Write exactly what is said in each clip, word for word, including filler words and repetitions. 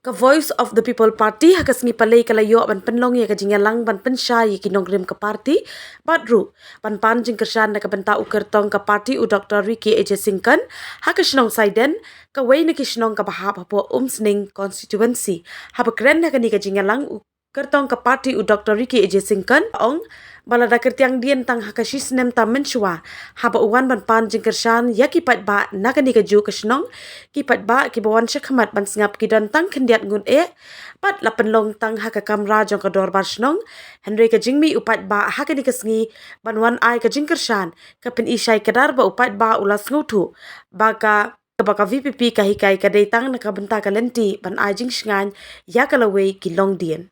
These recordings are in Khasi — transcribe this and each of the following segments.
Ka Voice of the People Party ha ka sngi Palei ka la ïoh ban pynlong ïa ka jingïalang ban pynshai ïa ki nongrim ka party, bad ruh ban pan jingkyrshan na ka bynta u kyrtong ka party u Dr Ricky A J Syngkon ha ka shnong Saiden, kawei na ki shnong kaba hap hapoh Umsning constituency. Haba kren ha kane ka jingïalang, u kyrtong ka party u Dr Ricky A J Syngkon ong ba lada kyrtiang dien tang ha ka shi snem tam mynshuwa, haba u wan ban pan jingkyrshan ïa ki paidbah na kane ka juh ka shnong, ki paidbah kiba wan shakhmat ban sngap ki don tang khyndiat ngut eh, bad la pynlong tang ha ka kamra jong ka dorbar shnong. Hynrei ka jingmih u paidbah ha kane ka sngi ban wan ai ka jingkyrshan ka pyni shai kdar ba u paidbah u la sngewthuh ba ka, ba ka V P P ka hikai ka dei tang na ka bynta ka lynti ban ai jingshngaiñ ïa ka lawei ki longdien.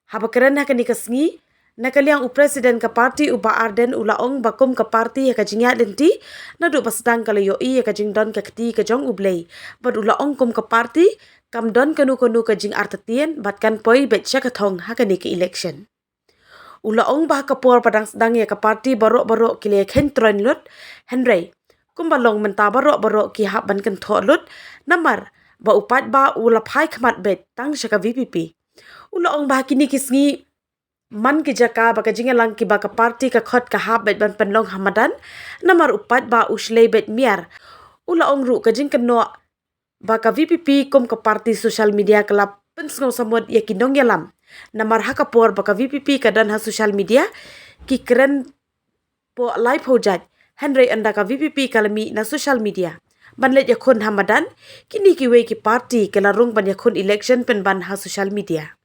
Haba kren ha kane ka sngi, na ka liang u president ka party u Bah Ardent u la ong ba kum ka party ha ka jingïaid lynti, naduh ba sdang ka la ïohi ïa ka jingdon ka kti ka jong U Blei. Bad u la ong kum ka party kam don kano kano ka jingartatien bad kan poi beit sha ka thong ha kane ka election. U la ong ba ha ka por ba dang sdang ïa ka party baroh baroh ki la ïa kheiñ troiñ lut, hynrei kumba long mynta baroh baroh ki hap ban kynthoh lut, namar ba u paidbah u la phai khmat beit tang sha ka V P P. U la ong ba ha kine ki sngi man ki jaka ba ka jingïalang kiba ka party ka khot ka hap beit ban pynlong ha madan, namar u paidbah u shlei beit miar. U la ong ruh ka jingkynnoh ba ka V P P kum ka party social media ka la pynsngew samut ïa ki nongïalam. Namar ha ka por ba ka V P P ka don ha social media, ki kren poh laiphew jait, hynrei ynda ka V P P ka la mih na social media ban leit ïakhun ha madan, kine kiwei ki party ki la rung ban ïakhun election pynban ha social media.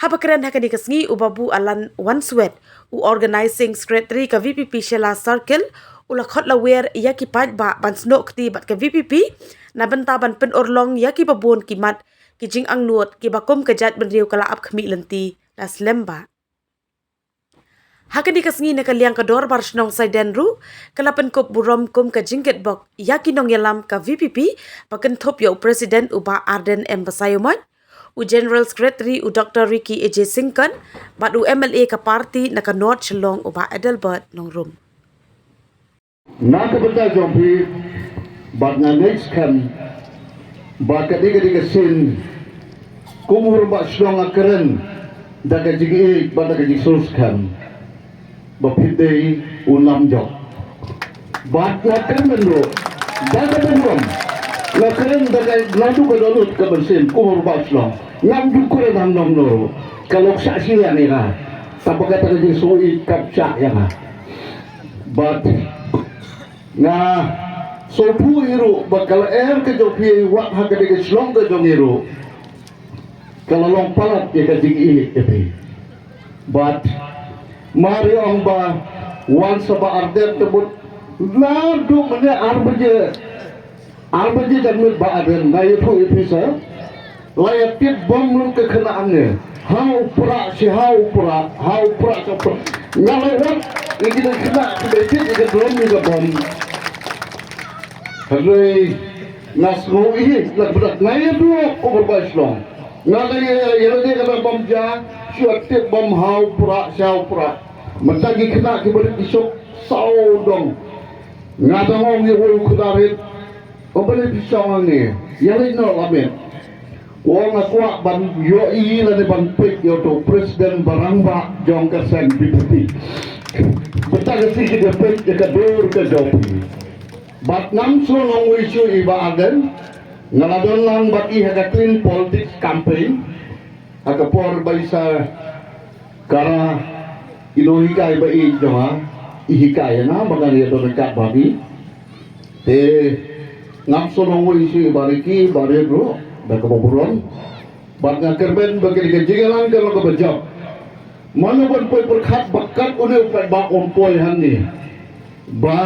Haba kren ha kane ka sngi u Babu Alan Wanswet, u Organising Secretary ka V P P Shella Circle, u la khot lawer ïa ki paidbah ban snoh kti bad ka V P P na bynta ban pynurlong ïa kiba bun ki mat ki jingangnud kiba kum ka jaitbynriew ka la ap khmih lynti la slem bha. Ha kane ka sngi na ka liang ka dorbar shnong Saiden ruh ka la pynkup burom kum ka jingkitbok ïa ki nongïalam ka V P P, ba kynthup ïa u president u Bah Ardent M Basaiawmoit, u general secretary u Dr Ricky A J Syngkon, bad u M L A ka party na ka North Shillong u Bah Adelbert Nongrum. Na ka bynta jong phi, bad nga ngeit skhem ba ka dei ka dei ka sien kum u rangbah shnong nga kren da ka jingïeit bad da ka jingsngewskhem ba phi dei u nam jong. Bad nga kren ruh da ka burom, nga kren da ka ladu ka dohnud ka mynsiem kum u rangbah shnong. Ngam ju kren hangno hangno ruh, ka long sah shiliang ïa nga. Tang ba kata ka jingsngewïeit kam shah ïa nga. Bad nga sngewthuh hi ruh ba ka lyer ka jong phi wat ha ka dei ka shnong ka jong hi ruh ka la long palat ïa ka jingïeit ka phi. Bad mar ïa ong ba wan sa Bah Ardent te bud naduh mynne ar baje. Ar baje janmiet Bah Ardent nga ïathuh ïa phi sa. La ïa tip bom lut ka khynnah hangne. Ha u prah shi ha u prah, ha u prah shi ha u prah. Nga la wan ïa ki khynnah ki ba tip ïa ka drum ïa ka bom. Hynrei nga sngew ïa la brak nga ïathuh kum u rangbah shnong. Nga la ïa ïa la ïa ka bom ja shu ïa tip bom ha u prah shi ha u prah. Mynta ki khynnah ki ba rit ki suk saw dong. Nga dang ong ïa u khynnah rit. Ong balei phi shong hangne? Ïa leit noh la miet. Ong nga kwah ban ïohi lane ban peit ïa uto u president ba rangbah jong ka seng V P P. Bynta ka shisha ki da peit ïa ka dur ka jong phi. Bad ngam sngewlong wei shuh i Bah Ardent. Nga la don lang bad i ha ka Clean Politics Campaign. Ha ka por ba i sa kara i nonghikai ba ïeit jong nga, i hikai ïa nga ba ngan ïa don ryngkat bad i. Te ngam sngewlong wei shuh i Bah Ricky, Bah Rit ruh da kaba burom. Bad nga kyrmen ba kane ka jingïalang ka long kaba jop. Mano ban poi pyrkhat ba kat une u paidbah um poi hangne ba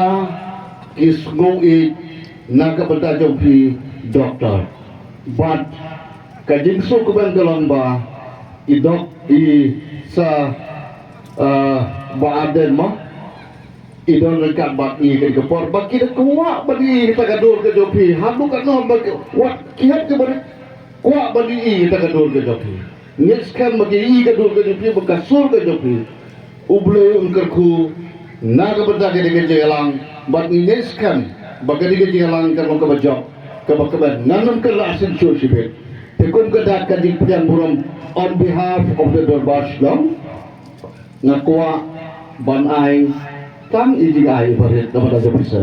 ki sngew ïeit na ka bynta jong phi, Doktor. Bad ka jingsuk ka ban ka long ba i dok i sa, ah, Bah Ardent mo i don ryngkat bad ngi kane ka por ba ki da kwah ban ïohi ïa kata ka dur ka jong phi. Haduh katno ba ki, wat ki hap ki ban kwah ban ïohi ïa kata ka dur ka jong phi. Ngeit skhem ba ki ïohi ka dur ka jong phi, ba ka sur ka jong phi. U Blei un kyrkhu na ka bynta kane ka jingïalang, bad ngi ngeit skhem ba kane ka jingïalang kan long kaba jop, kaba kmen. Ngan ym kyrlah shisha shibit. Te kum ka dak ka jingpdiang burom on behalf of the Dorbar Shillong, nga kwah ban ai tang i jingai barit na bynta jong pisa.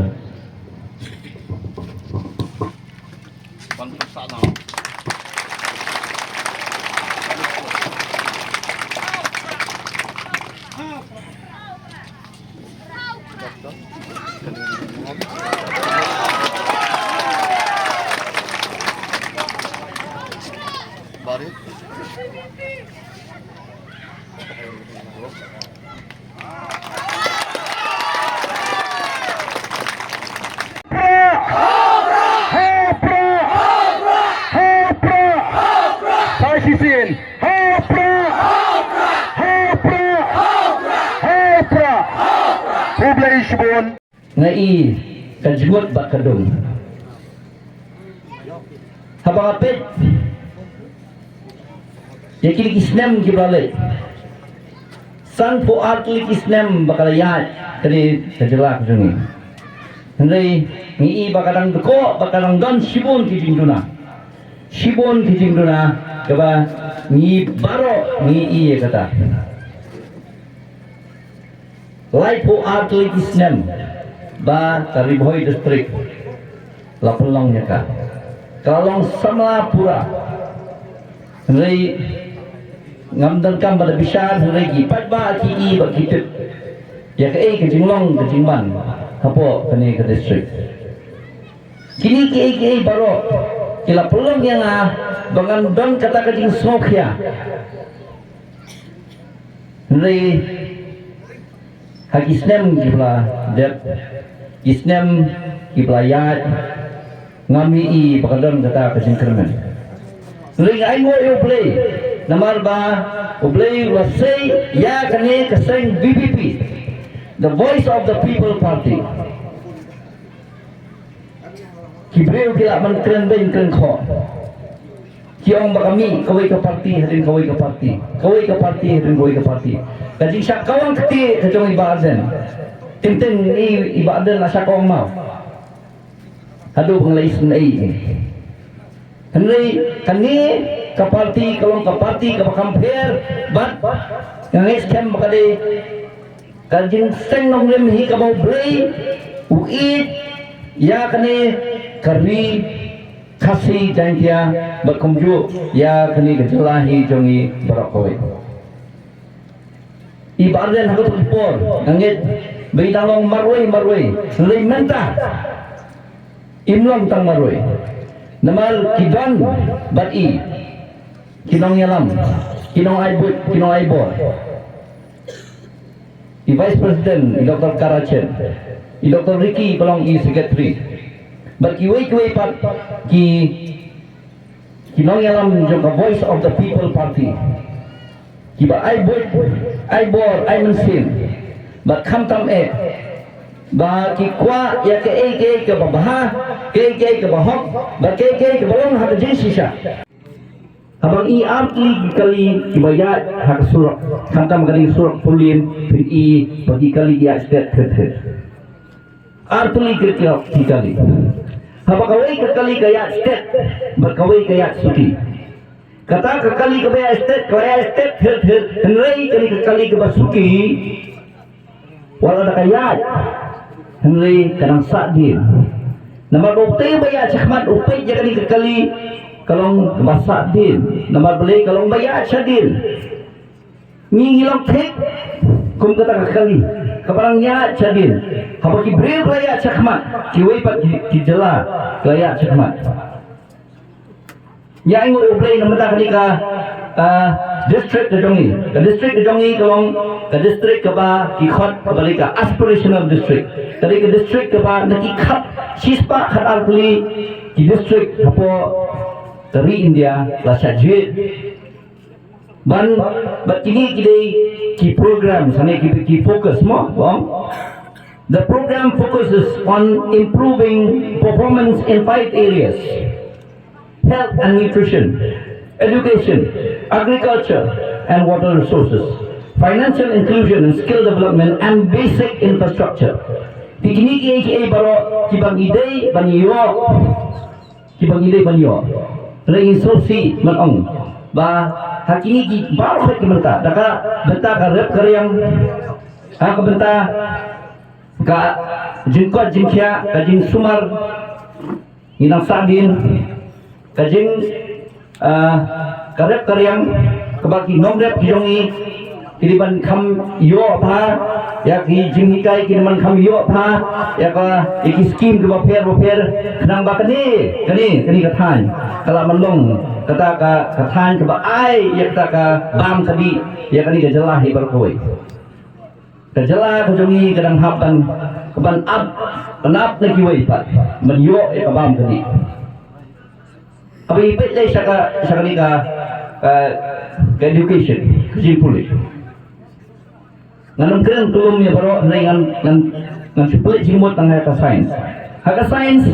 Sa shisien. Ha u Prah! Ha u Prah! Ha u Prah! Khublei shibun. Nga i ka jngut bad ka dum. Haba nga peit ïa kine ki snem kiba la leit, sanphew ar tylli ki snem ba ka la ïaid kane ka jylla ka jong ngi. Hynrei ngi i ba ka dang dkoh, ba ka dang don shibun ki jingduna. Shibun ki jingduna kaba ngi baroh ngi i ïa kata. Laiphew ar tylli ki snem ba ka Ri Bhoi District la pynlong ïa ka. Ka la long samla pura. Hynrei ngam donkam ban da bishar, hynrei ki paidbah ki i bad ki tip ïa kaei ka jinglong ka jingman hapoh kane ka district. Kine kiei kiei baroh ki la pynlong ïa nga ba ngan don kata ka jingsngewkhia. Hynrei ha ki snem kiba la dep, ki snem kiba la ïaid, ngam i ba ka don kata ka jingkyrmen. Hynrei nga ainguh ïa U Blei namar ba U Blei u la sei ïa kane ka seng V P P, the Voice of the People Party. Ki briew ki lah ban kren beiñ kren khoh. Ki ong ba ka mih kawei ka parti hadien kawei ka parti, kawei ka parti hadien kawei ka parti. Ka jingshah kawang kti ka jong i Bah Ardent. Teng teng i, i Bah Ardent la shah kawang maw? Haduh ba nga la isynei. Hynrei kane ka parti ka long ka parti kaba compare bad nga ngeit skhem ba ka dei ka jingseng nongrim hi kaba U Blei u ïeit ïa kane ka ri Khasi Jaiñtia bad kumjuh ïa kane ka jylla hi jong ngi baroh kawei. I Bah Ardent ha kato ka por nga ngeit ba i dang long marwei marwei, hynrei mynta im long tang marwei. Namar ki don bad i ki nongïalam, ki nongai buit, ki nongai bor. I Vice President, i Doktor Kara Chen, i Doktor Ricky ba long i Secretary, bad kiwei kiwei pat ki, ki nongïalam jong ka Voice of the People Party, kiba ai buit, ai bor, ai mynsiem, bad khamtam eh ba ki kwah ïa kaei kaei kaba bha, kaei kaei kaba hok, bad kaei kaei kaba long ha ka jingshisha. Haba ngi i ar tylli ki kali kiba ïaid ha ka surok, khamtam kane ka surok four lane, phin i ba ki kali ki ïaid stet thir thir. Ar tylli ki, ki kali. Haba kawei ka kali ka ïaid stet bad kawei ka ïaid suki. Kata ka kali kaba ïaid stet ka la ïaid stet thir thir, hynrei kane ka kali kaba suki, wat la da ka ïaid, hynrei ka dang sahdien. Namar ba utei uba ïaid shakhmat u peit ïa kane ka kali ka long kaba sahdien. Namar balei? Ka long ba ïaid shadien. Ngi ngi long thik kum kata ka kali kaba dang ïaid shadien. Haba ki briew ba la ïaid shakhmat, kiwei pat ki, ki jylla ki la ïaid shakhmat. Ïa, ainguh ïa U Blei namar kane ka, ah, district ka jong ngi. Ka district ka jong ngi ka long ka district kaba ki khot kaba dei ka aspirational district. Ka dei ka district kaba na ki khat shispah khat ar tylli ki district hapoh ka ri India la shah jied. Ban, bad kine ki dei ki program, sane ki, ki focus mo, bong. The program focuses on improving performance in five areas: health and nutrition, education, agriculture and water resources, financial inclusion and skill development, and basic infrastructure. Te kine kiei kiei baroh kiba ngi dei ban ïoh, kiba ngi dei ban ïoh. Hynrei ngin sngewsih ban ong ba ha kine ki baroh ki bynta, da ka bynta ka rep ka riang, ha ka bynta ka jingkoit jingkhiah, ka jingsumar, ngi nang sahdien, ka jing, ah, ka rep ka riang kaba ki nongrep ki jong ngi ki dei ban kham ïoh bha ïa ki jinghikai, ki dei ban kham ïoh bha ïa ka, ïa ki skim kiba pher ba pher, khnang ba kane, kane, kane ka thaiñ ka lah ban long kata ka, ka thaiñ kaba ai ïa kata ka bam ka dih ïa kane ka jylla hi baroh kawei. Ka jylla ka jong ngi ka dang hap ban, ban ap, ban ap na kiwei pat ban ïoh ïa ka bam ka dih. Haba ngi peit lei sha ka, sha kane ka, ka, ka education, ka jingpule, ngan ym kren kyllum ïa baroh, hynrei ngan, ngan, ngan shu pule jingmut tang ha ka science. Ha ka science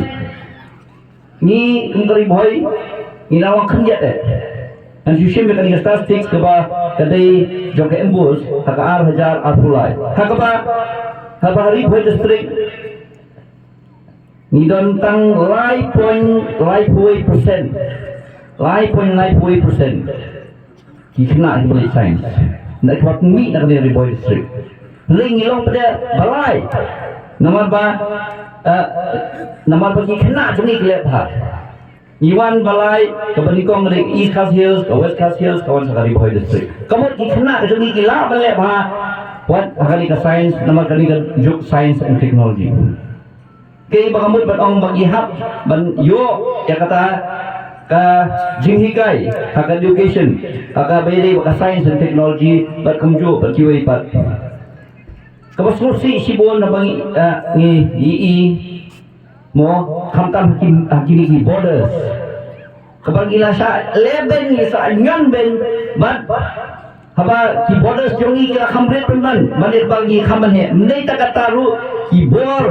ngi kum ka Ri Bhoi ngi nang wan khyndiat eh. Ngan shu shim ïa kane ka statistics kaba ka dei jong ka MBOSE ha ka ar hajar arphew lai. Ha kaba, ha kaba ha Ri Bhoi District ngi don tang lai point lai phew percent. Lai point lai phew percent ki khynnah kiba leh science. Na kiba pynmih na kane Ri Bhoi District. Hynrei ngi long pat ba lai. Namar ba, eh, namar ba ki khynnah jong ngi ki leh bha. Ngi wan ba lai, kaba nyngkong ka dei East Khasi Hills, ka West Khasi Hills, ka wan sa ka Ri Bhoi District. Ka mut ki khynnah jong ngi ki lah ban leh bha wat ha kane ka science, namar kane ka juk science and technology. Kaei ba nga mut ban ong ba ngi hap ban ïoh ïa kata ka jinghikai ha ka education, ha kaba ïadei bad ka science and technology bad kumjuh bad kiwei pat. Kaba sngewsih shibun haba ngi, ah, ngi, ngi, ngi, mo, khamtam ha ki, ha kine ki borders. Kaba ngi la shah leh beiñ, ngi la shah ñion beiñ bad haba ki borders jong ngi ki la kham rit pynban, ban ïa kaba ngi kham ban heh. Ym dei tang kata ruh, ki bor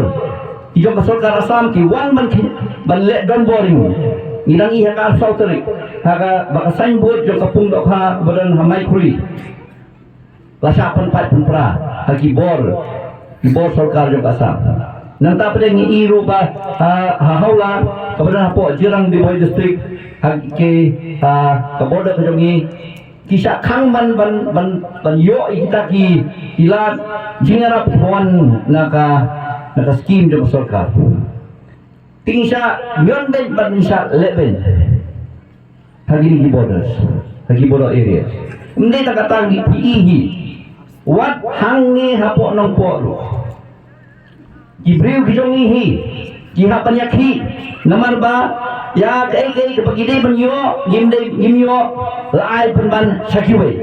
ki jong ka sorkar Assam ki wan ban ki, ban leh donbor ïa ngi. Ngi dang ïohi ha ka arphew saw tarik, ha kaba ka signboard jong ka pung dohkha ba don ha Maikhuri la shah pynpait pynpra ha ki bor, ki bor sorkar jong ka Assam. Nangta pat ngi ïohi ruh ba ha, ha Hawla kaba don hapoh Jirang Ri Bhoi District, ha ki, ha ka border ka jong ngi, ki shah khang ban, ban, ban, ban ïoh ïa kita ki, ki lad jingïarap ba wan na ka, na ka skim jong ka sorkar. Te ngi shah ñion beiñ bad ngi shah leh beiñ ha kine ki borders, ha ki border areas. Ym dei tang kata, ngi phi hi wat hangne hapoh Nongpoh ruh. Ki briew ki jong ngi hi ki hap ban ïakhih namar ba ïa kaei kaei kaba ki dei ban ïoh, ngim dei, ngim ïoh, la ai pynban sha kiwei.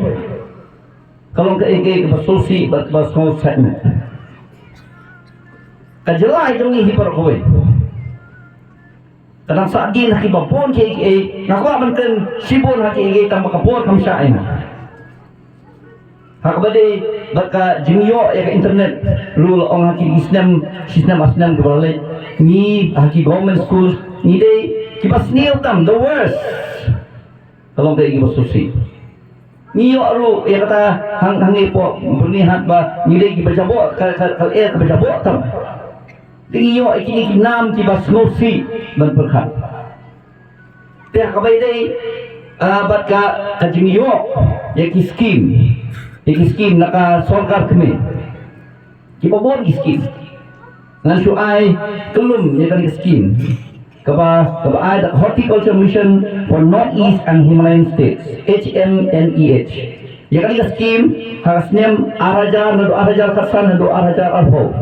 Ka long kaei kaei kaba sngewsih bad kaba sngewsih. Ka jylla jong ngi hi baroh kawei ka dang sahdien ha kiba bun kiei kiei. Nga kwah ban kren shibun ha kiei kiei tang ba ka por kam shah ïa nga. Ha kaba dei bad ka jingïoh ïa ka internet ruh, la ong ha ki snem, shi snem ar snem kiba la leit, ngi ha ki government schools ngi dei kiba sniew tam, the worst. Ka long kaei kaba sngewsih. Ngi ïoh ruh ïa kata hang, hangne hapoh Byrnihat ba ngi dei kiba jaboh, ka, ka, ka lyer kaba jaboh tam. Te ngi ïoh ïa kine ki nam kiba sngewsih ban pyrkhat. Te ha kaba ïadei, ah, bad ka, ka jingïoh ïa ki skim, ïa ki skim na ka sorkar kmie. Kiba bun ki skim. Ngan shu ai kyllum ïa kane ka skim kaba, kaba ai da Horticulture Mission for North East and Himalayan States, H M N E H. Ïa kane ka skim ha ka snem ar hajar, naduh ar hajar khatsan naduh ar hajar arphew.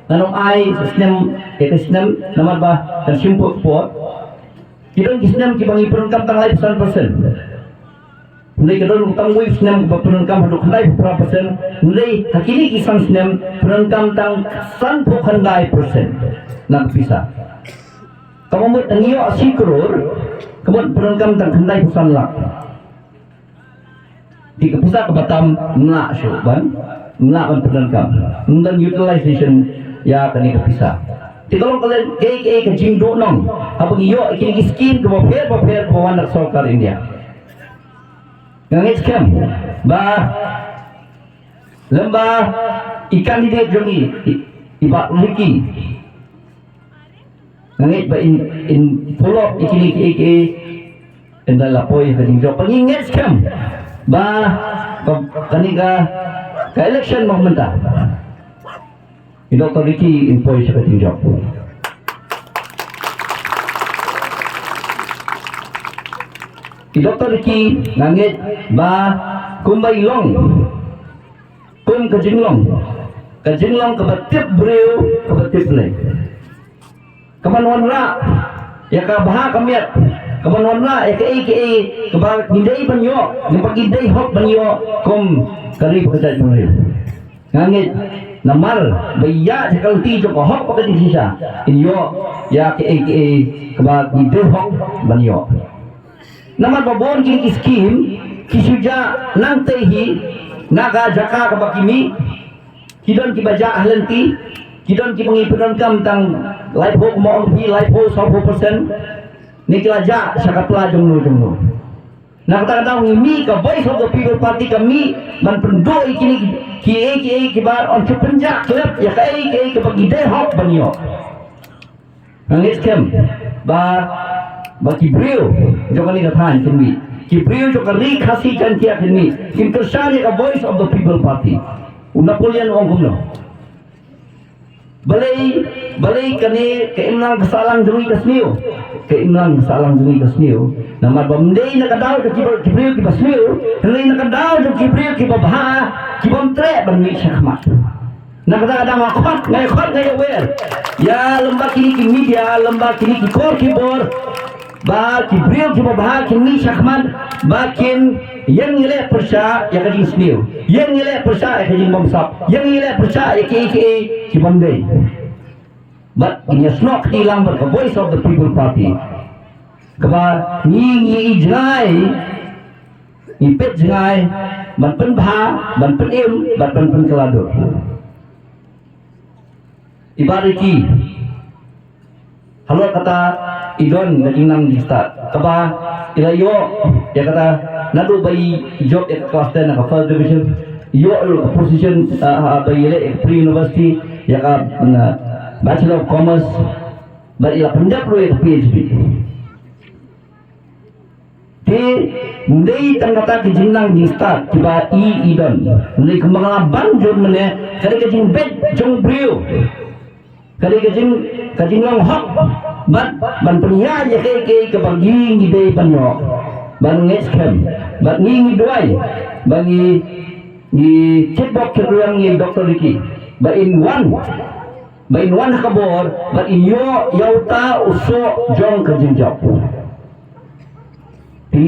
Ngan ym ai snem, ïa ka snem namar ba kan shim put put. Ki don ki snem kiba ngi pyndonkam tang laiphew san percent. Hynrei ka don tang uwei u snem ba pyndonkam haduh khyndai phew phra percent. Hynrei ha kine ki san snem pyndonkam tang sanphew khyndai percent na ka pisa. Kaba mut ngi ïoh shi klur, ka mut pyndonkam tang khyndai phew san lak. Te ka pisa kaba tam ym lah shuh ban, ym lah ban pyndonkam. Ym don utilization ïa kane ka pisa. Te ka long ka leh kaei kaei ka jingduhnong haba ngi ïoh kine ki skim kiba pher ba pher ba wan na ka sorkar India. Nga ngeit skhem ba lem bad i candidate jong ngi, i, i Bah Ricky, nga ngeit ba in, in follow up ïa kine kiei kiei Ynda la poi ka jingjop, ba ngi ngeit skhem ba ka, kane ka, ka election ba mynta, i Doctor Ricky in poi sha ka jingjop. I Doctor Ricky nga ngeit ba kumba i long kum ka jinglong, ka jinglong kaba tip briew, kaba tip Blei. Kaban wanrah ïa ka bha ka miat, kaban wanrah ïa kaei kaei kaba ngi dei ban ïoh, kaba ngi dei hok ban ïoh kum ka ri bad ka jaitbynriew. Nga ngeit namar ba ïa ka lynti jong ka hok bad ka jingshisha, in ïoh ïa kaei kaei kaba ngi dei hok ban ïoh. Namar ba bun kine ki skim ki shu jah nangtei hi na ka jaka kaba ki mih. Ki don kiba jah ha lynti, ki don kiba ngi pyndonkam tang laiphew, kumba ong phi, laiphew sawphew percent. Ne ki la jah sha ka pla jongno jongno. Na kata ka daw ngi mih, ka Voice of the People Party ka mih ban pynduh ïa kine kiei kiei kiba yn shu pynjah khlem ïa kaei kaei kaba ki dei hok ban ïoh. Nga ngeit skhem ba, ba ki briew jong kane ka thaiñ kin mih, ki briew jong ka Ri Khasi Jaiñtia kin mih, kin kyrshan ïa ka Voice of the People Party. U Napoleon u ong kumno? Balei, balei kane ka imlang ka sahlang jong ngi ka sniew? Ka imlang ka sahlang jong ngi ka sniew. Namar ba ym dei na ka daw jong ki briew kiba sniew, hynrei na ka daw jong ki briew kiba bha, ki bym treh ban mih shakhmat. Na kata ka daw nga khot, nga khot, nga ïawer ïa lem bad kine ki media, lem bad kine ki kor ki bor, ba ki briew kiba bha kin mih shakhmat, ba kin ïeng ïaleh pyrshah ïa ka jingsniew, ïeng ïaleh pyrshah ïa ka jingbamsap, ïeng ïaleh pyrshah ïa kiei kiei ki bym dei. Bad kin ïasnoh kti lang bad ka Voice of the People Party, kaba ngi, ngi ïohi jngai, ngi peit jngai ban pynbha, ban pynim, ban pyn, pynkylla dur. I Bah Ricky, halor kata i don ka jingnang jingstad kaba i la ïoh ïa kata, naduh ba i jop ïa ka class ten na ka first division, i ïoh ïa ka position, ah, ah, ba i leh ïa ka pre-university, ïa ka, na, Bachelor of Commerce, bad i la pynjop ruh ïa ka PhD. Te ym dei tang kata ka jingnang jingstad kiba i, i don. Ym dei kumba nga la ban jur mynne, ka dei ka jingbit jong briew. Ka dei ka jing, ka jinglong hok bad ban pynïaid ïa kaei kaei kaba ngi, ngi dei ban ïoh. Bad ngi skhem, bad ngi, ngi duwai ba ngi, ngi kitbok kitrwiang ïa i Doctor Ricky ba in wan, ba in wan ha ka bor, ba in ïoh ïa uta u soh jong ka jingjop. Te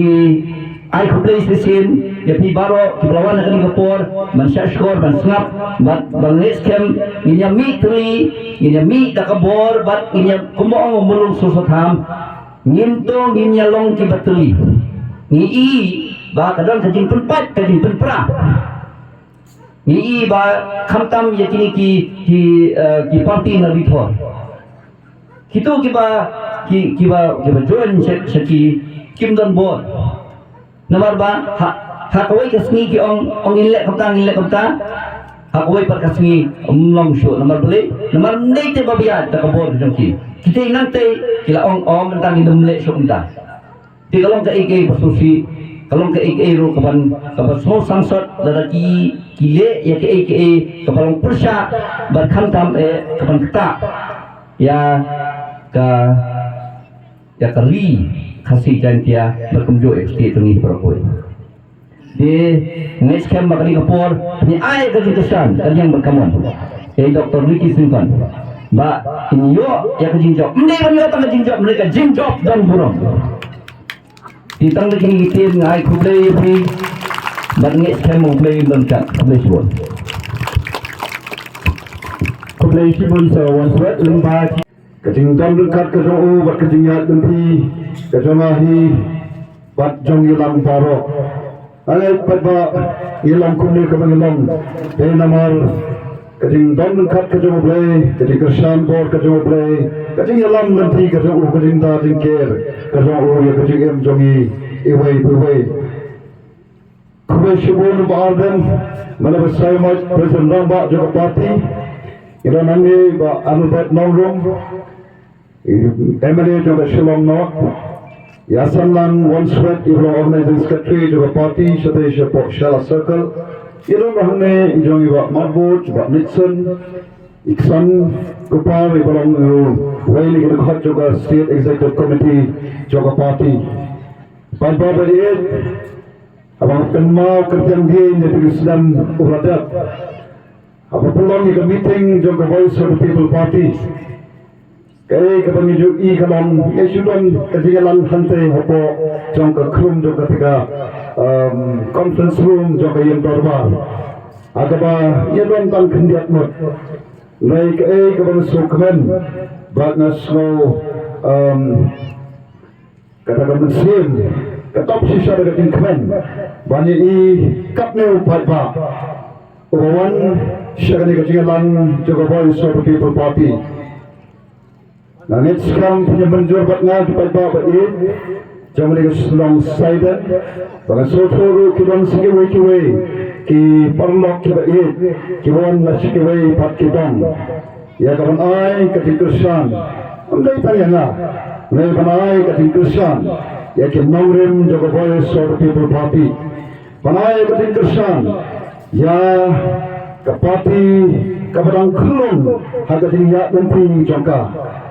ai khublei shisien ïa phi baroh kiba la wan ha kane ka por ban shah shkor, ban sngap, bad ban leh skhem. Ngin ïa mih tylli, ngin ïa mih da ka bor, bad ngin ïa, kumba ong u Mulong Soso Tham, ngin to ngin ïa long kiba tylli. Ngi i ba ka don ka jingpynpait, ka jingpynpra. Ngi i ba khamtam ïa kine ki, ki, eh, ki party na Ri Thor, kito kiba, ki, kiba, kiba join sha, sha ki, kim don bor. Namar ba ha, ha kawei ka sngi ki ong, ong ngin leh kumta, ngin leh kumta. Ha kawei pat ka sngi ym long shuh. Namar balei? Namar ym dei te ba biang da ka bor jong ki. Kita nangtei ki la ong, oh, mynta ngin ym leh shuh mynta. Te ka long kaei kaei ba sngewsih, ka long kaei kaei ruh kaban, kaba sngewsangsot lada ki, ki leh ïa kaei kaei kaba long pyrshah bad khamtam eh kaban ktah ïa ka, ïa ka Ri Khasi Jaiñtia bad kumjuh ïa ka state jong ngi baroh kawei. Te nga ngeit skhem ba kane ka por ngi ai ka jingkyrshan ka liang bad ka mon ïa i Doctor Ricky Syngkon ba in ïoh ïa ka jingjop. Ym dei ban ïoh tang ka jingjop, hynrei ka jingjop don burom. Te tang da kine ki ktien nga ai khublei ïa phi bad ngeit skhem U Blei un don ryngkat. Khublei shibun. Khublei shibun Sir Wandsworth, lem bad ka jingdon ryngkat ka jong u bad ka jingïaid lynti ka jong nga hi bad jong ngi lang baroh. Nga ngeit pat ba ngi long kumne kaba ngi long dei namar ka jingdon ryngkat ka jong U Blei, ka jingkyrshan bor ka jong U Blei, ka jingïalam lynti ka jong u, ka jingda jingker ka jong u ïa ka jingim jong ngi iwei pa iwei. Khublei shibun Bah Ardent, Malaba Sayomoit, President Rangbah jong ka party. Ngi don hangne Bah Albert Nongrum, MLA jong ka Shillong North. Ïa Sanlang Wanswet, i ba long Organizing Secretary jong ka party, shatei shapoh Shella Circle. Ïa don hangne i jong i Bah Marbud, Bah Nixon, i ksan Kupar, i ba long uwei na ki dkhot jong ka State Executive Committee jong ka party. Paidbah ba ïeit, haba nga kynmaw kyrteng dien ïa phi, u snem u la dep, haba pynlong ïa ka meeting jong ka Voice of the People Party, kaei kaba ngi ju i ka long, ngi ju don ka jingïalang hangtei hapoh jong ka khrum jong kata ka, um, conference room jong ka ïing dorbar, ha kaba ngi don tang khyndiat ngut. Hynrei kaei kaba nga sngewkmen bad nga sngew, um, kata ka mynsiem ka top shisha da ka jingkmen ban ïa i katne u paidbah uba wan sha kane ka jingïalang jong ka Voice of the People Party. Nga ngeit skhem phin ïa mynjur bad nga, ki paidbah ba ïeit jong kane ka shnong Saiden, ba nga sngewthuh ruh ki don sa kiwei kiwei ki paralok kiba ïeit kiba wan na sa kiwei pat ki dong ïa ka ban ai ka jingkyrshan. Ym dei tang ïa nga, hynrei ban ai ka jingkyrshan ïa ki nongrim jong ka Voice of the People Party, ban ai ka jingkyrshan ïa ka party kaba dang khyllung ha ka jingïaid lynti jong ka.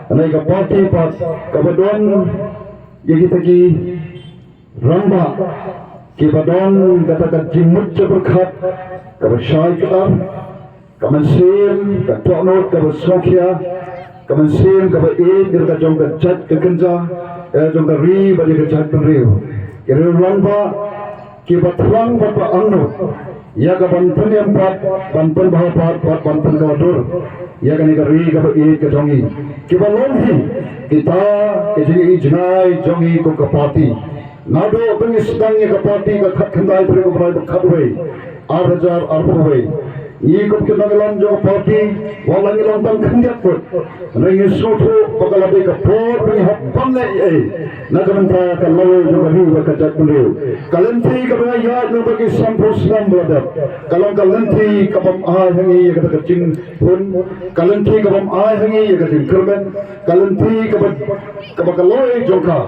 Hynrei ka party pat kaba don ïa kita ki rangbah kiba don kata ka jingmut jingpyrkhat kaba shai kdar, ka mynsiem ka dohnud kaba sngewkhia, ka mynsiem kaba ïeit ïa ka jong ka jait ka kynja, ïa ka jong ka ri bad ïa ka jaitbynriew. Ki rangbah kiba thrang bad ba angnud ïa ka ban pyniam pat, ban pynbha pat, bad ban pynkylla dur ïa kane ka ri kaba ïeit ka jong ngi, kiba long hi kita ki jingïohi jngai jong ngi kum ka party. Naduh ba ngi sdang ïa ka party ka khatkhyndai tarik u bnai ba khatwei, ar hajar arphew wei, ngi kum ki nongïalam jong ka party, wat la ngi long tang khyndiat ngut, hynrei ngi sngewthuh ba ka la dei ka por ba ngi hap ban leh ei ei na ka bynta ka lawei jong ka ri bad ka jaitbynriew. Ka lynti kaba ngi ïaid na ka bynta ki sanphew snem ba la dep ka long ka lynti ka bym ai ha ngi ïa kata ka jinghun, ka lynti ka bym ai ha ngi ïa ka jingkyrmen, ka lynti kaba, kaba ka lawei jong ka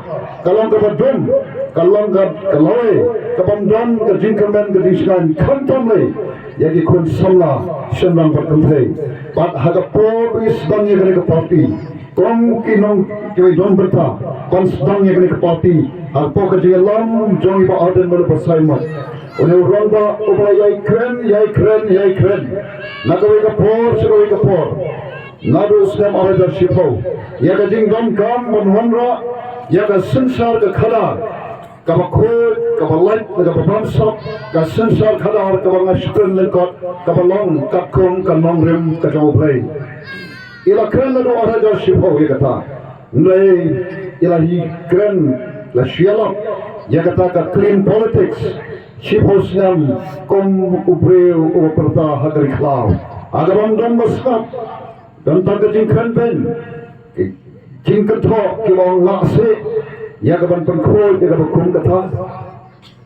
ka long kaba dum, ka long ka, ka lawei ka bym don ka jingkyrmen ka jingshngaiñ khamtam lei ïa ki khun samla shynrang bad kynthei. Bad ha ka por ba ngi sdang ïa kane ka party kum ki nong, kiba don bynta ban sdang ïa kane ka party, ha ka por ka jingïalam jong i Bah Ardent Miller Basaiawmoit, une u rangbah uba la ïai kren, ïai kren, ïai kren na kawei ka por sha kawei ka por naduh u snem ar hajar shiphew ïa ka jingdonkam ban wanrah ïa ka synshar ka khadar kaba khuid, kaba lait, kaba bamsap, ka synshar khadar kaba nga shu kren lyngkot, kaba long katkum ka nongrim ka jong U Blei. I la kren naduh ar hajar shiphew ïa kata, hynrei i la hi kren, la shu ïalap ïa kata ka clean politics shiphew snem kum u briew uba pyrta ha ka ri khlaw, ha kaba ym don ba sngap. Don tang ka jingkren beiñ, ki jingkynthoh kiba ong lah seh ïa ka ban pynkhuid ïa kaba kum kata,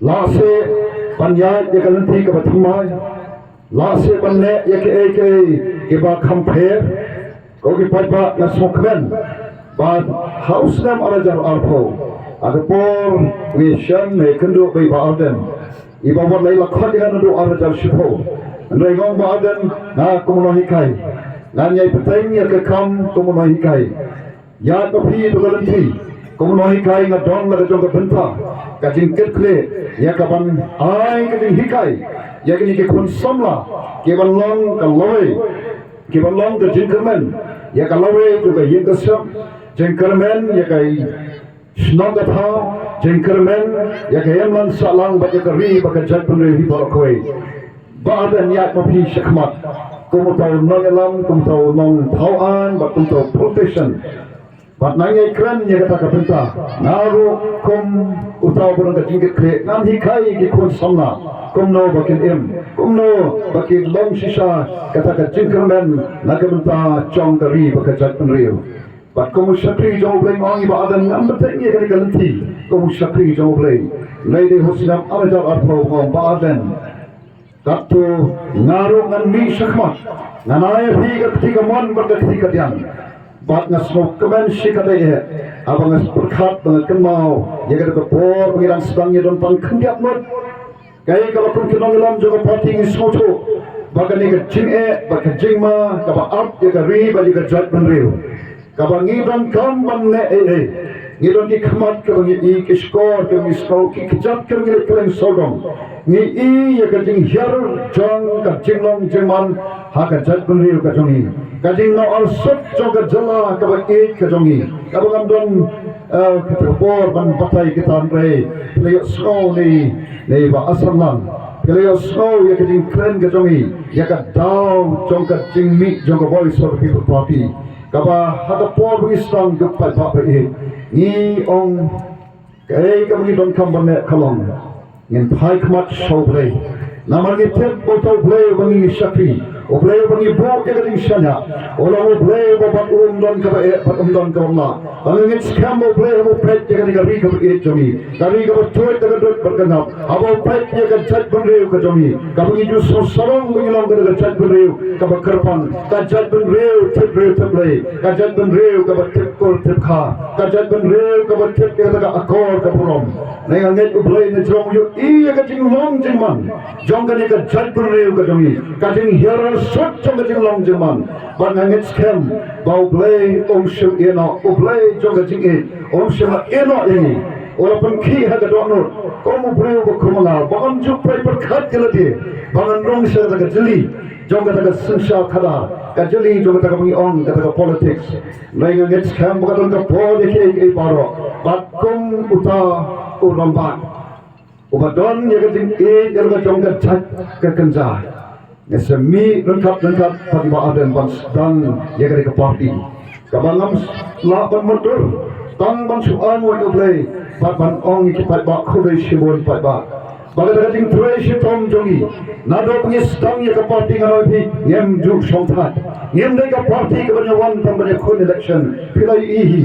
lah seh ban ïaid ïa ka lynti kaba thymmai, lah seh ban leh ïa kiei kiei kiba kham pher. Ko ki paidbah, nga sngewkmen ba ha u snem ar hajar arphew, ha ka por ngi shem, ngi kynduh bad i Bah Ardent, i ba wat la ïa la khot ïa nga naduh ar hajar shiphew. Hynrei nga ong, Bah Ardent, nga kum u nonghikai, ngan ïai bteng ïa ka kam kum u nonghikai. Ïa ma phi to ka lynti kum u nonghikai, nga don la ka jong ka bynta, ka jingkitkhlieh ïa ka ban ai ka jinghikai ïa kine ki khun samla, ki ban long ka lawei, ki ban long ka jingkyrmen ïa ka lawei jong ka ïing ka sem, jingkyrmen ïa ka shnong ka thaw, jingkyrmen ïa ka imlang sahlang bad ïa ka ri bad ka jaitbynriew hi baroh kawei. Bah Ardent, ïaid ma phi shakhmat kum uta u nongïalam, kum uta u nongthaw aiñ bad kum uta u politician. Bad nang ïai kren ïa kata ka bynta, nga ruh kum uta uba don ka jingkitkhlieh ngan hikai ïa ki khun samla kumno ba kin im, kumno ba kin long shisha kata ka jingkyrmen na ka bynta jong ka ri bad ka jaitbynriew. Bad kum u shakri jong U Blei nga ong, i Bah Ardent, ngam bteng ïa kane ka lynti kum u shakri jong U Blei. Hynrei dei ha u snem ar hajar arphew, nga ong, Bah Ardent, katto nga ruh ngan mih shakhmat, ngan ai ïa phi ka kti kamon bad ka kti kadiang. Bad nga sngewkmen shikatdei eh haba nga pyrkhat ba nga kynmaw ïa kata ka por ba ngi dang sdang ïa don tang khyndiat ngut. Kaei kaba kum ki nongïalam jong ka party ngi sngewthuh ba kane ka jingeh bad ka jingma kaba ap ïa ka ri bad ïa ka jaitbynriew. Kaba ngi donkam ban leh ei ei, ngi don ki khmat kaba ngi i, ki shkor kaba ngi sngew, ki kjat kaba ngi leh kylleng sawdong. Ngi i ïa ka jinghiar jong ka jinglong jingman ha ka jaitbynriew ka jong ngi, ka jinglong arsut jong ka jylla kaba ïeit ka jong ngi. Kaba ngam don eh, kata ka por ban batai kita, hynrei phi la ïohsngew nei, nei Bah Asanlang, phi la ïohsngew ïa ka jingkren ka jong ngi ïa ka daw jong ka jingmih jong ka Voice of the People Party. Kaba ha ka por ba ngi sdang, ko paidbah ba ïeit, ngi ong kaei kaba ngi donkam ban leh ka long ngin phai khmat sha U Blei. Namar ngi tip ba uta U Blei uba ngi shakri, U Blei uba ngi buh ïa ka jingshaniah, u long U Blei uba bad u ym don kaba eh bad ym don kaba mlah. Ba ngi ngeit skhem ba U Blei haba u peit ïa kane ka ri kaba ïeit jong ngi, ka ri kaba tuid da ka dud bad ka ngap, haba u peit ïa ka jaitbynriew ka jong ngi kaba ngi ju sngewsarong ba ngi long kata ka jaitbynriew kaba kyrpang, ka jaitbynriew tip briew tip Blei, ka jaitbynriew kaba tip kur tip kha, ka jaitbynriew kaba tip ïa kata ka akor ka burom. Nga ngeit U Blei na jrong u ïohi ïa ka jinglong jingman jong kane ka jaitbynriew ka jong ngi, ka jinghiar arsut jong ka jinglong jingman. Bad nga ngeit skhem ba U Blei um shym ïehnoh, U Blei jong ka jingïeit um shym ïehnoh ïa ngi. U la pynkhih ha ka dohnud kum u briew ba kum nga, ba ngam ju pyrkhat ïa lade ba ngan rung sha kata ka jylli jong kata ka synshar khadar, ka jylli jong kata kaba ngi ong kata ka politics. Hynrei nga ngeit skhem ba ka don ka por ïa kiei kiei baroh. Bad kum uta u rangbah uba don ïa ka jingïeit ïa la ka jong ka jait ka kynja, nga sa mih ryngkat ryngkat bad i Bah Ardent ban sdang ïa kane ka party kaba ngam lah ban mutdur, tang ban shu ai nguh ïa U Blei bad ban ong ïa ki paidbah, khublei shibun paidbah. Ba kata ka jingtrei shitom jong ngi naduh ba ngi sdang ïa ka party, nga ong ïa phi, ngim ju shongthait. Ngim dei ka party kaban ïa wan tang ban ïakhun election. Phi la ïohi hi,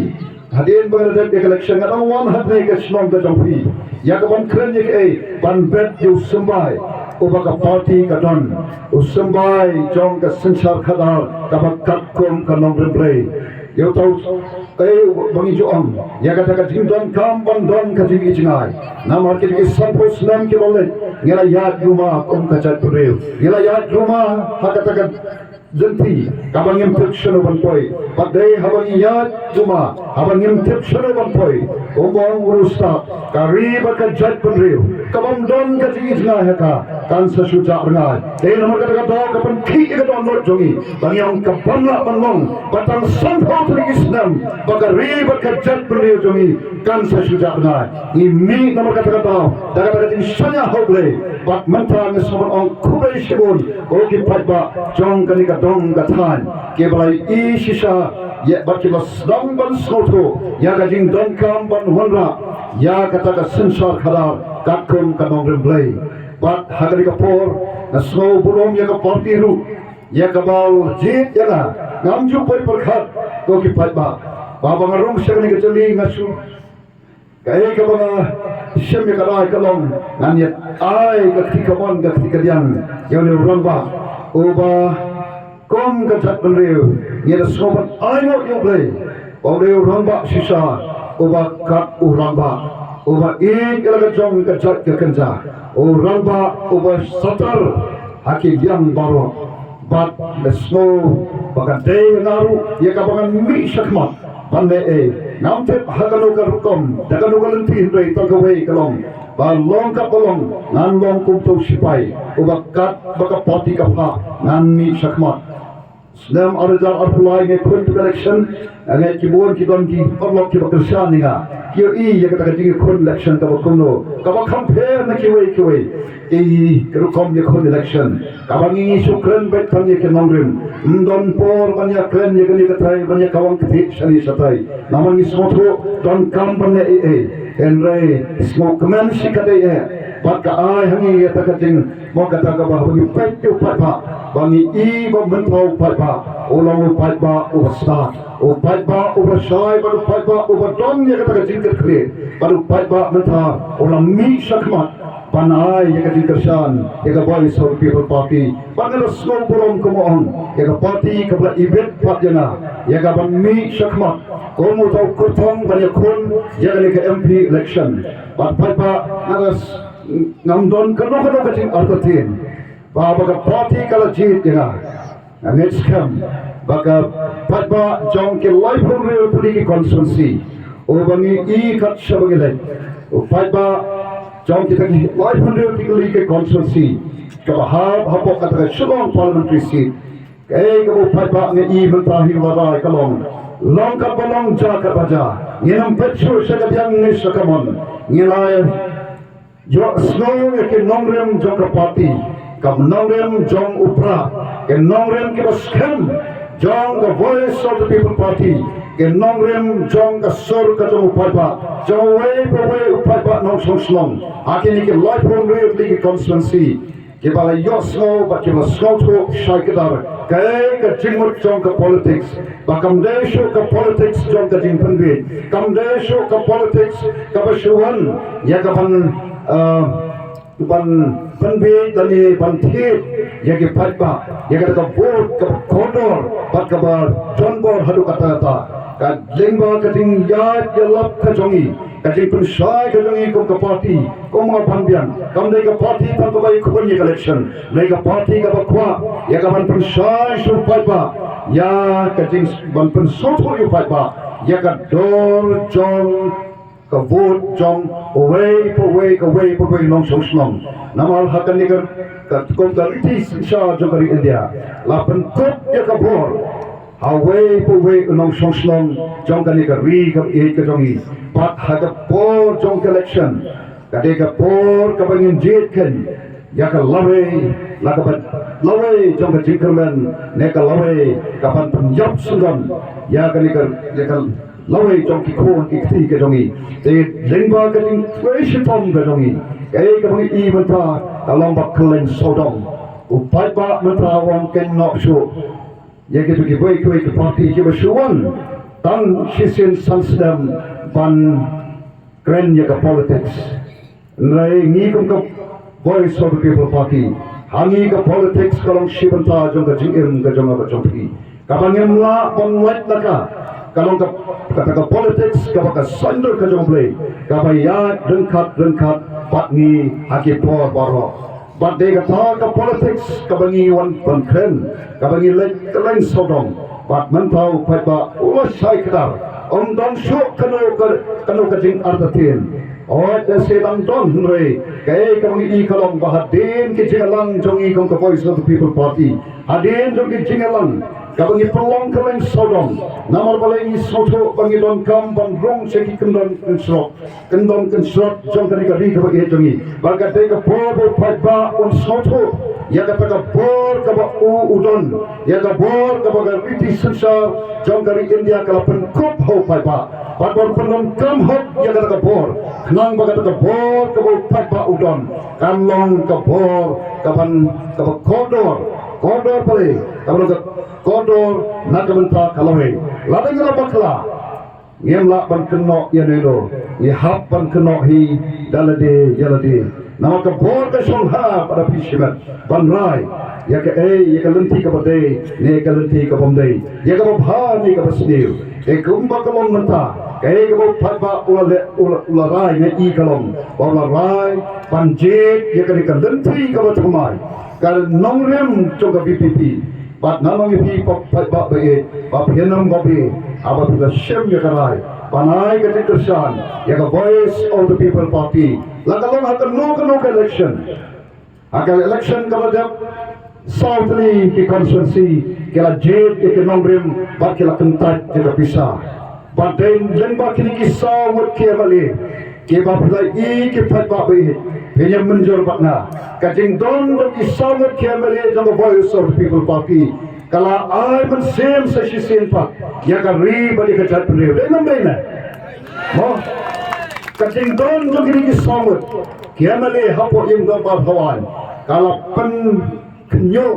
hadien ba nga la dep ïa ka election, nga dang wan ha kane ka shnong ka jong phi ïa ka ban kren ïa kaei, ban bet ïa u symbai uba ka party ka don, u symbai jong ka synshar khadar kaba katkum ka nongrim Blei. Ïa uta u, eh, ba ngi ju ong ïa kata ka jingdonkam ban don ka jingïohi jngai. Namar kita ki sanphew snem kiba la leit, ngi la ïaid ruma kum ka jaitbynriew, ngi la ïaid ruma ha kata ka lynti kaba ngim tip shano ban poi. Bad dei haba ngi ïaid ruma haba ngim tip shano ban poi, kumba ong u riewstad, ka ri bad ka jaitbynriew kabym don ka jingïohi jngai ha ka, kan sa shu jah rngai. Dei namar kata ka daw ka pynkhih ïa ka dohnud jong ngi ba ngi ong kabym lah ban long ba tang sanphew tylli ki snem ba ka ri bad ka jaitbynriew jong ngi kan sa shu jah rngai. Ngi mih namar kata ka daw da kata ka jingshaniah ha U Blei. Bad mynta nga sngewbha ban ong khublei shibun ko ki paidbah jong kane ka dong ka thaiñ kiba la ïohi shisha ïa bad kiba sdang ban sngewthuh ïa ka jingdonkam ban wanrah ïa kata ka synshar khadar katkum ka nongrim Blei. Bad ha kane ka por nga sngew burom ïa ka party ruh ïa kaba la jied ïa nga. Ngam ju poi pyrkhat ko ki paidbah ba haba nga rung sha kane ka jylli nga shu, kaei kaba nga shim ïa ka dei ka long ngan ïa ai ka kti kamon ka kti kadiang ïa une u rangbah uba kum ka jaitbynriew ngi la sngewbha ban ai nguh ïa U Blei. U dei u rangbah shisha uba kat u rangbah, uba ïeit ïa la ka jong ka jait ka kynja, u rangbah uba satar ha ki liang baroh. Bad nga sngew ba ka dei ïa nga ruh ïa kaba ngan mih shakhmat ban leh ei. Ngam tip ha kano ka rukom da kano ka lynti, hynrei tang kawei ka long ba long kaba long ngan long kum uto u sipai uba kat ba ka party ka phah ngan mih shakhmat. Snem ar hajar arphew lai nga khun tu ka election, nga ngeit ki bun ki don ki paralok kiba kyrshan ïa nga, ki ïohi ïa kata ka jingïakhun election kaba kumno, kaba kham pher na kiwei kiwei ki rukom ïakhun election. Kaba ngi ngi shu kren beit tang ïa ki nongrim, ym don por ban ïakren ïa kane katai, ban ïakawang ktieh shane shatai. Namar ngi sngewthuh donkam ban leh ei ei, hynrei sngewkmen shikatdei eh. Bad ka ai ha ngi ïa kata ka jing Mo kata kaba haba ngi peit ïa u paidbah ba ngi i ba mynta u paidbah u long u paidbah uba stad, u paidbah uba shai bad u paidbah uba don ïa kata ka jingkitkhlieh, bad u paidbah mynta u la mih shakhmat. Ban ai ïa ka jingkyrshan ïa ka Voice of the People Party. Bad nga da sngew burom kumno ong ïa ka party kaba la ibit pat ïa nga ïa ka ban mih shakhmat kum uta u kyrtong ban ïakhun ïa kane ka M P election. Bad paidbah, nga da s-, ngam don kano kano ka jingartatien ba, ba ka party ka la jied ïa nga. Nga ngeit skhem ba ka paidbah jong ki laiphew hynriew tylli ki constituency, uba ngi i kat shaba ngi leit, u paidbah jong kita ki laiphew hynriew tylli ki constituency kaba hap hapoh kata ka Shillong parliamentary seat, kaei kaba u paidbah ngi i mynta hi la rai ka long, long katba long, jia katba jia, ngin ym peit shuh sha ka diang ne sha ka mon. Ngi la ïohsngew ïa ki nongrim jong ka party, ka nongrim jong u Prah, ki nongrim kiba skhem jong ka Voice of the People Party, ki nongrim jong ka sur ka jong u paidbah, jong uwei pa uwei u paidbah nongshong shnong ha kine ki laiphew hynriew tylli ki constituency, kiba la ïohsngew bad kiba la sngewthuh shai kdar kaei ka jingmut jong ka politics. Ba kam dei shuh ka politics jong ka jingpynbiej, kam dei shuh ka politics kaba shu wan ïa ka ban, eh, ban pynbiej lane ban thied ïa ki paidbah, ïa kata ka vote kaba kordor bad kaba donbor haduh katta katta. Ka lyngba ka jingïaid ïalap ka jong ngi, ka jingpynshai ka jong ngi kum ka party, kum ka ban biang, kam dei ka party tang kaba ïakhun ïa ka election, dei ka party kaba kwah ïa ka ban pynshai sha u paidbah, ïa ka jing ban pynsngewthuh ïa u paidbah ïa ka dor jong ka vote jong uwei pa uwei, ka uwei pa uwei nongshong shnong. Namar ha kane ka, ka kum ka riti synshar jong ka ri India la pynkup ïa ka bor ha uwei pa uwei u nongshong shnong jong kane ka ri kaba ïeit ka jong ngi. Bad ha ka por jong ka election, ka dei ka por kaba ngin jied khein ïa ka lawei, la kaba lawei jong ka jingkyrmen, ne ka lawei ka ban pynïap syndon ïa kane ka, ïa ka lawei jong ki khun ki kti ka jong ngi. Te lyngba ka jingtrei shitom ka jong ngi, kaei kaba ngi i mynta ka long ba kylleng sawdong. U paidbah mynta u ong kein noh shuh ïa kito kiwei kiwei ki party kiba shu wan tang shisien san snem ban kren ïa ka politics. Hynrei ngi kum ka Voice of the People Party, ha ngi ka politics ka long shi bynta jong ka jingim ka jong nga bad jong phi. Kaba ngim lah ban lait la ka, ka long ka, kata ka politics kaba ka saiñdur ka jong U Blei, kaba ïaid ryngkat ryngkat bad ngi ha ki por baroh. Bad dei kata ka politics kaba ngi wan ban kren, kaba ngi leit kylleng sawdong. Bad mynta u paidbah u la shai kdar, ym don shuh kano ka, kano ka jingartatien. Hooid, lehse dang don, hynrei kaei kaba ngi i ka long ba hadien ki jingïalang jong ngi kum ka Voice of the People Party, hadien jong ki jingïalang kaba ngi pynlong kylleng sawdong, namar balei ngi sngewthuh ba ngi donkam ban rung sha ki kyndon kynshrok, kyndon kynshrok jong kane ka ri kaba ïeit jong ngi. Ba ka dei ka por ba u paidbah un sngewthuh ïa kata ka bor kaba u u don, ïa ka bor kaba ka riti synshar jong ka ri India ka la pynkup ha u paidbah. Bad ban pyndonkam hok ïa kata ka bor, khnang ba kata ka bor kaba u paidbah u don kan long ka bor kaban, kaba kordor, kordor balei, kaba long ka kordor na ka bynta ka lawei. Lada ngi la bakla, ngim lah ban kynnoh ïano ïano, ngi hap ban kynnoh hi da lade ïa lade. Namar ka bor ka shong ha bad ha phi shimet ban rai ïa kaei, ïa ka lynti kaba dei ne ka lynti kabym dei, ïa kaba bha ne kaba sniew. Te kumba ka long mynta, kaei kaba u paidbah u la leh, u la, u la rai, nga i ka long ba u la rai ban jied ïa kane ka lynti kaba thymmai, ka nongrim jong ka V P P. Bad nga ong ïa phi, pa, paidbah ba ïeit, ba phin ym babe haba phi la shim ïa ka rai ban ai ka jingkyrshan ïa ka Voice of the People Party, la ka long ha kano kano ka election. Ha ka election kaba dep, saw tylli ki constituency ki la jied ïa ki nongrim bad ki la kyntait ïa ka pisa. Bad dei lyngba kine ki saw ngut ki M L A kiba phi la i, ki paidbah ba ïeit, phin ïa mynjur bad nga, ka jingdon jong ki saw ngut ki M L A jong ka Voice of the People Party ka la ai mynsiem sa shisien pat ïa ka ri bad ïa ka jaitbynriew. Dei ne ym dei ne? Mo, ka jingdon jong kine ki saw ngut ki M L A hapoh ïing dorbar Hawaiian ka la pynkhynñiuh,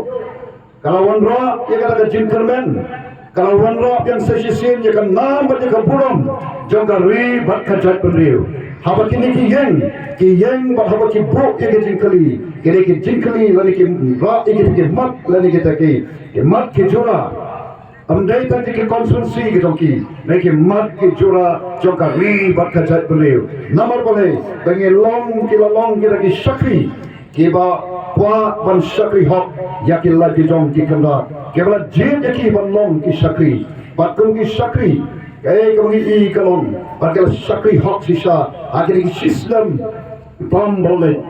ka la wanrah ïa kata ka jingkyrmen, ka la wanrah biang sa shisien ïa ka nam bad ïa ka burom jong ka ri bad ka jaitbynriew. Haba kine ki ïeng, ki ïeng bad haba ki buh ïa ki jingkylli, kine ki jingkylli lane ki rah ïa kita ki mat lane kita ki, ki mat ki jura. Ym dei tang ki constituency ki jong ki, ne ki mat ki jura jong ka ri bad ka jaitbynriew. Namar balei, ba ngi long ki la long kita ki shakri kiba kwah ban shakri hok ïa ki lait ki jong ki khyndai, kiba la jied ïa ki ban long ki shakri. Bad kum ki shakri, kaei kaba ngi i ka long, bad ki la shakri hok shisha ha kine ki shi snem tam ba la leit.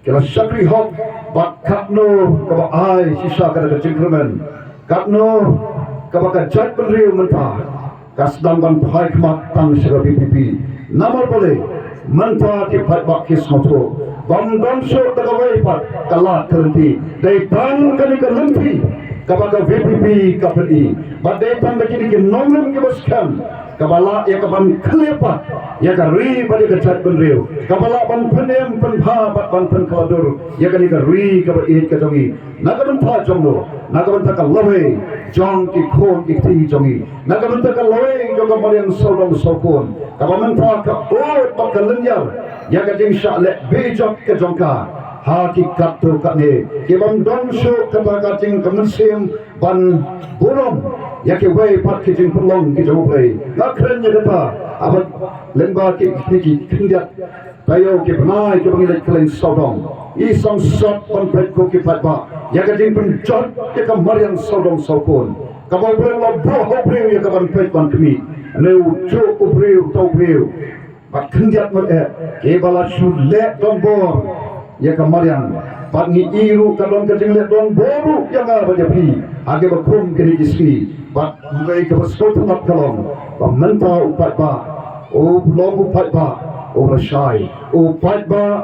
Ki la shakri hok, bad katno kaba ai shisha kata ka jingkyrmen, katno kaba ka jaitbynriew mynta ka sdang ban phai khmat tang sha ka V P P. Namar balei, mynta ki paidbah ki sngewthuh bym don shuh da kawei pat ka lad ka lynti, dei tang kane ka lynti kaba ka V P P ka pyni. Bad dei tang da kine ki nongrim kiba skhem kaba lah ïa ka ban khlieh pat ïa ka ri bad ïa ka jaitbynriew, kaba lah ban pynim pynbha bad ban pynkhladur ïa kane ka ri kaba ïeit ka jong ngi. Na ka bynta jong no, na ka bynta ka lawei jong ki khun ki kti jong ngi, na ka bynta ka lawei jong ka mariang sawdong sawkun, kaba mynta ka ud bad ka lynñiar ïa ka jingshah leh bejot ka jong ka ha ki katto katne, ki bym don shuh kata ka jing ka mynsiem ban burom ïa kiwei pat ki jingpynlong ki jong U Blei. Nga kren ïa kata, haba lyngba ki, ki, ki khyndiat taïew ki bnai kiba ngi leit kylleng sawdong, i sangsot ban peit ko ki paidbah ïa ka jingpynjot ïa ka mariang sawdong sawkun kaba U Blei u la buh ha u briew ïa ka ban peit ban khmih. Ne u juh u briew, uta u briew, bad khyndiat ngut eh kiba la shu leh donbor ïa ka mariang. Bad ngi i ruh ka don ka jingleh donbor ruh ïa nga bad ïa phi ha kiba kum kine ki sngi. Bad hynrei kaba sngewtynnat ka long ba mynta u paidbah u long u paidbah uba shai, u paidbah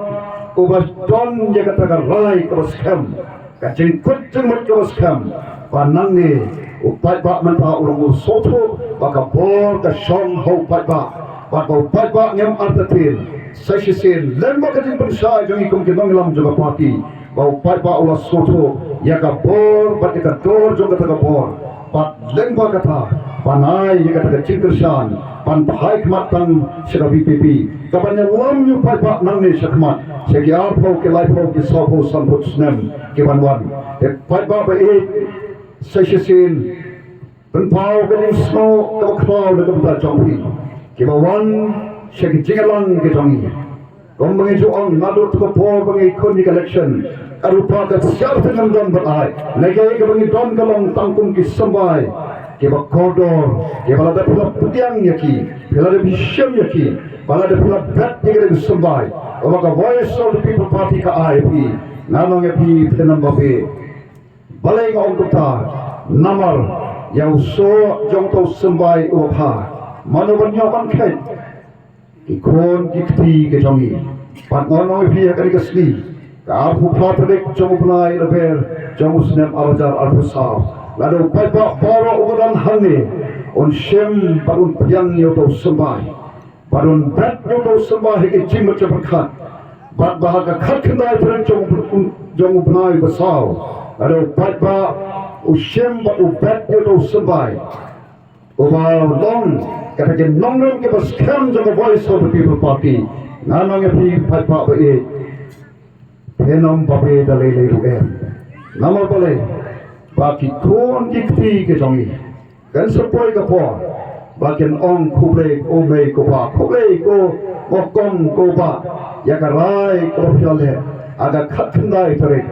uba don ïa kata ka rai kaba skhem, ka jingkut jingmut kaba skhem ba nangne u paidbah mynta u long u sngewthuh ba ka bor ka shong ha u paidbah. Bad ba u paidbah ngim artatien. Sa shisien lem bad ka jingpynshai jong ngi kum ki nongïalam jong ka party, ba u paidbah u la sngewthuh ïa ka bor bad ïa ka dor jong kata ka bor. Bad lyngba kata ban ai ïa kata ka jingkyrshan ban phai khmat tang sha ka V P P, kaban ïalam ïa u paidbah nangne shakhmat sha ki arphew, ki laiphew, ki sawphew, sanphew snem kiban wan. Te paidbah ba ïeit, sa shisien pynpaw ka jingsngew kaba khraw na ka bynta jong phi kiba wan sha ki jingïalang ki jong ngi. Kumba ngi ju ong naduh ka por ba ngi khun ïa ka election, ka ruh pat ka shisha ngim don ban ai. Ngi kaei kaba ngi don ka long tang kum ki symbai kiba kordor, kiba lada phi la pdiang ïa ki, phi lada phi shim ïa ki, ba lada phi la bet ïa ki da ki symbai uba ka Voice of the People Party ka ai ïa phi, ngan ong ïa phi, phin ym babe. Balei nga ong kumta? Namar ïa u soh jong uta u symbai uba bha, mano ban ïoh ban kheit? Ki khun ki kti ki jong ngi. Bad nga ong ïa phi ha kane ka sngi, ka arphew phra tarik jong u bnai Nailar jong u snem ar hajar arphew saw, lada u paidbah baroh uba don hangne un shim bad un pdiang ïa uta u symbai, bad un bet ïa uta u symbai ha ki jingmut jingpyrkhat, bad ba ha ka khatkhyndai tarik jong u, jong u bnai ba saw, lada u paidbah u shim bad u bet ïa uta u symbai uba long kata ki nongrim kiba skhem jong ka Voice of the People Party, ngan ong ïa phi paidbah ba ïeit, phin ym babe da lei lei ruh em. Namar balei? Ba ki khun ki kti ki jong ngi kin sa poi ka por ba kin ong, khublei ko mei ko pa, khublei ko, ko kong ko bah, ïa ka rai kaba phi la leh ha ka khatkhyndai tarik,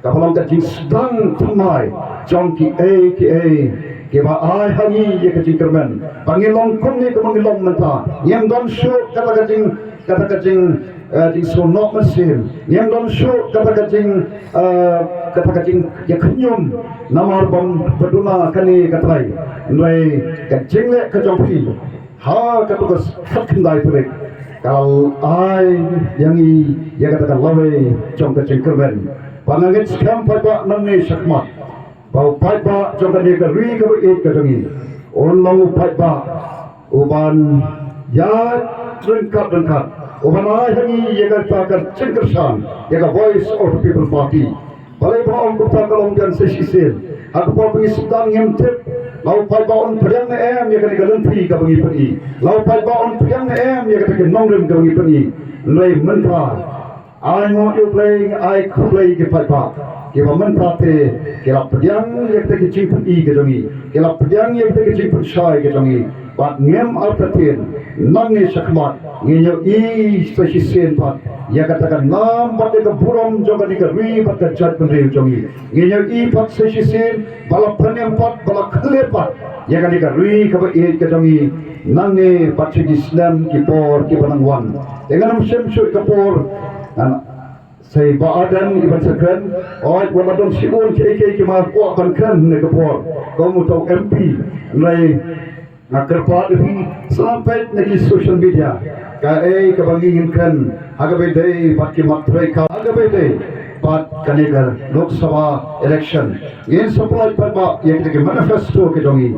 kaba long ka jingsdang thymmai jong kiei kiei kiba ai ha ngi ïa ka jingkyrmen ba ngin long kumne kumba ngi long mynta. Ngim don shuh kata ka jing, kata ka jing, eh, jingsngewnoh mynsiem. Ngim don shuh kata ka jing, eh, kata ka jingïakhñium namar bym ba duna kane ka trai. Hynrei ka jingleh ka jong phi ha katu ka khatkhyndai tarik ka ai ïa ngi ïa kata ka lawei jong ka jingkyrmen. Ba nga ngeit skhem paidbah nangne shakhmat, ba u paidbah jong kane ka ri kaba ïeit ka jong ngi un long u paidbah uban ïaid ryngkat ryngkat, uban ai ha ngi ïa kata ka jingkyrshan ïa ka Voice of the People Party. Balei ba nga ong kumta? Ka long biang sa shisien, ha ka por ba ngi sdang ngim tip La u paidbah un pdiang ne em ïa kane ka lynti kaba ngi pyni? La u paidbah un pdiang ne em ïa kata ka nongrim kaba ngi pyni? Hynrei mynta, ai nguh ïa U Blei, ai khublei ïa ki paidbah kiba mynta te ki la pdiang ïa kata ka jingpyni ka jong ngi, ki la pdiang ïa kata ka jingpynshai ka jong ngi. Bad ngim artatien, nangne shakhmat ngin ïohi sa shisien pat ïa kata ka nam bad ïa ka burom jong kane ka ri bad ka jaitbynriew jong ngi. Ngin ïohi pat sa shisien ba la pynïeng pat, ba la khleh pat ïa kane ka ri kaba ïeit ka jong ngi nangne bad sha ki snem ki por kiba nang wan. Te ngan ym shim shuh ka por, ngan sa ïa ba ardent ïa ban sa kren. Oi, wat la don shibun kiei kiei kiba kwah ban kren ha kane ka por, kum uta u M P. Hynrei nga kyrpad ïa phi, sngap peit na ki social media kaei kaba ngi ngin kren ha kaba ïadei bad ki mat trei ka, ha kaba ïadei bad kane ka Lok Sabha election. Ngin sa pynlait pat ba ïa kita ki manifesto ki jong ngi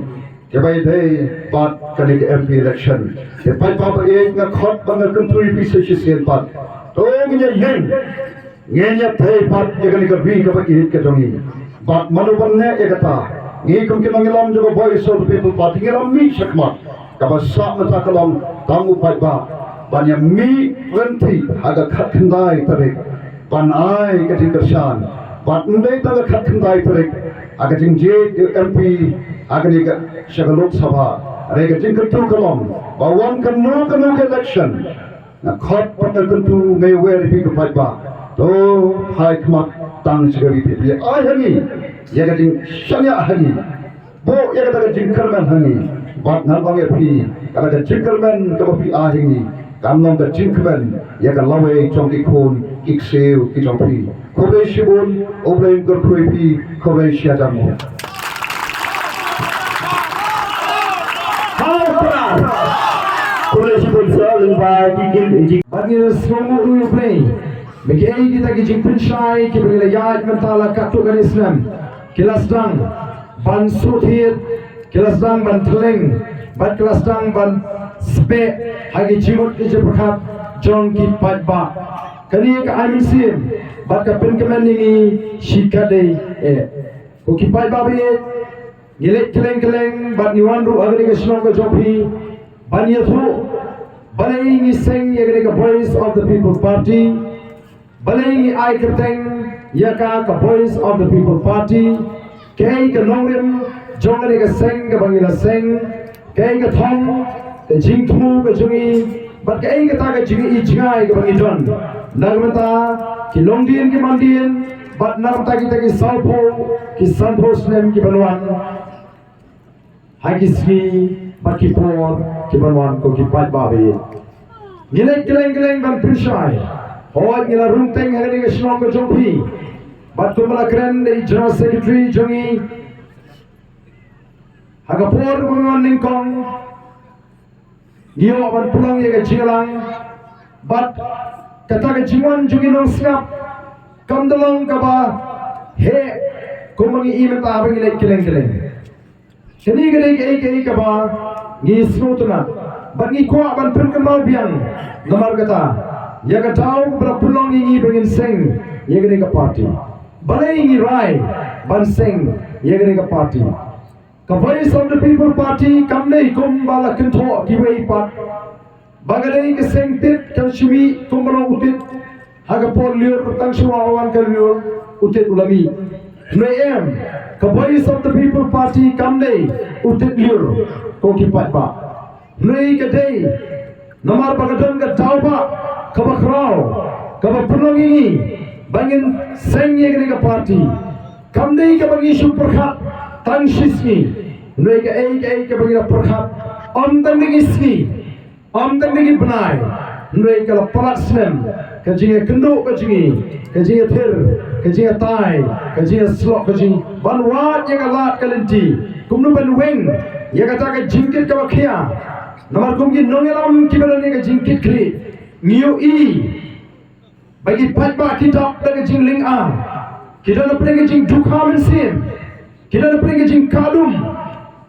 kiba ïadei bad kane ka M P election. Te paidbah ba ïeit, nga khot bad nga kyntu ïa phi sa shisien pat, to ngin ïa ïeng, ngin ïa tei pat ïa kane ka ri kaba ïeit ka jong ngi. Bad mano ban neh ïa kata? Ngi kum ki nongïalam jong ka Voice of the People Party ngi la mih shakhmat. Kaba sah mynta ka long tang u paidbah ban ïa mih ryntih ha ka khatkhyndai tarik ban ai ka jingkyrshan. Bad ym dei tang ka khatkhyndai tarik, ha ka jingjied ïa u M P ha kane ka, sha ka Lok Sabha, hynrei ka jingkyntu ka long ba wan kano kano ka election, nga khot bad nga kyntu, nga wer ïa phi ki paidbah, to phai khmat tang sha ka V P P, ai ha ngi ïa ka jingshaniah ha ngi. Buh ïa kata ka jingkyrmen ha ngi. Bad ngan ong ïa phi, kata ka jingkyrmen kaba phi ai ha ngi kan long ka jingkmen ïa ka lawei jong ki khun ki ksiew ki jong phi. Khublei shibun, U Blei un kyrkhu ïa phi, khublei shihajar nguh. Khublei shibun sir, lyngba ki kin jing. Bad ngi la sngewbha ïa U Blei ba kiei kita ki jingpynshai kiba ngi la ïaid mynta la katto katne snem ki la sdang ban shu thied, ki la sdang ban thleng, bad ki la sdang ban speh ha ki jingmut ki jingpyrkhat jong ki paidbah. Kane ka ai mynsiem bad ka pynkmen ïa ngi shikatdei eh. Ko ki paidbah ba ïeit, ngi leit kylleng kylleng bad ngi wan ruh ha kane ka shnong ka jong phi ban ïathuh, balei ngi seng ïa kane ka Voice of the People Party, balei ngi ai kyrteng ïa ka ka Voice of the People Party, kaei ka nongrim jong kane ka seng kaba ngi la seng, kaei ka thong, ka jingthmu ka jong ngi, bad kaei kata ka jingïohi jngai kaba ngi don na ka bynta ki longdien ki mandien, bad na ka bynta kita ki sawphew ki sanphew snem ki ban wan ha ki sngi bad ki por ki ban wan, ko ki paidbah ba ïeit. Ngi leit kylleng kylleng ban pynshai. Hooid, ngi la rung teng ha kane ka shnong ka jong phi, bad kumba la kren da i General Secretary jong ngi, ha ka por ba ngi wan nyngkong ngi ïoh ban pynlong ïa ka jingïalang, bad kata ka jingwan jong ngi nongsngap kam da long kaba heh kumba ngi i mynta ba ngi leit kylleng kylleng. Kane ka dei kaei kaei kaba ngi sngewtynnat bad ngi kwah ban pynkynmaw biang. Namar kata, ïa ka daw kaba la pynlong ïa ngi ba ngin seng ïa kane ka party. Balei ngi rai ban seng ïa kane ka party? Ka Voice of the People Party kam dei kumba la kynthoh kiwei pat ba ka dei ka seng tit, kan shu mih kumba long u tit ha ka por lyiur, tang shuwa wan ka lyiur u tit u la mih. Hynrei em, ka Voice of the People Party kam dei u tit lyiur, ko ki paidbah. Hynrei ka dei namar ba ka don ka daw ba kaba khraw kaba pynlong ïa ngi ba ngin seng ïa kane ka party. Kam dei kaba ngi shu pyrkhat tang shi sngi, hynrei kaei kaei kaba ngi la pyrkhat, ym tang da ki sngi, ym tang da ki bnai, hynrei ka la palat snem ka jingïakynduh ka jong ngi, ka jingïathir, ka jingïatai, ka jingïasyllok, ka jing ban wad ïa ka lad ka lynti, kumno ban weng ïa kata ka jingkit kaba khia. Namar kum ki nongïalam kiba don ïa ka jingkit khlieh, ngi ïohi ba ki paidbah ki dap da ka jinglynga, ki dap da pdeng ka jingdukha mynsiem, ki dap da pdeng ka jingkadum,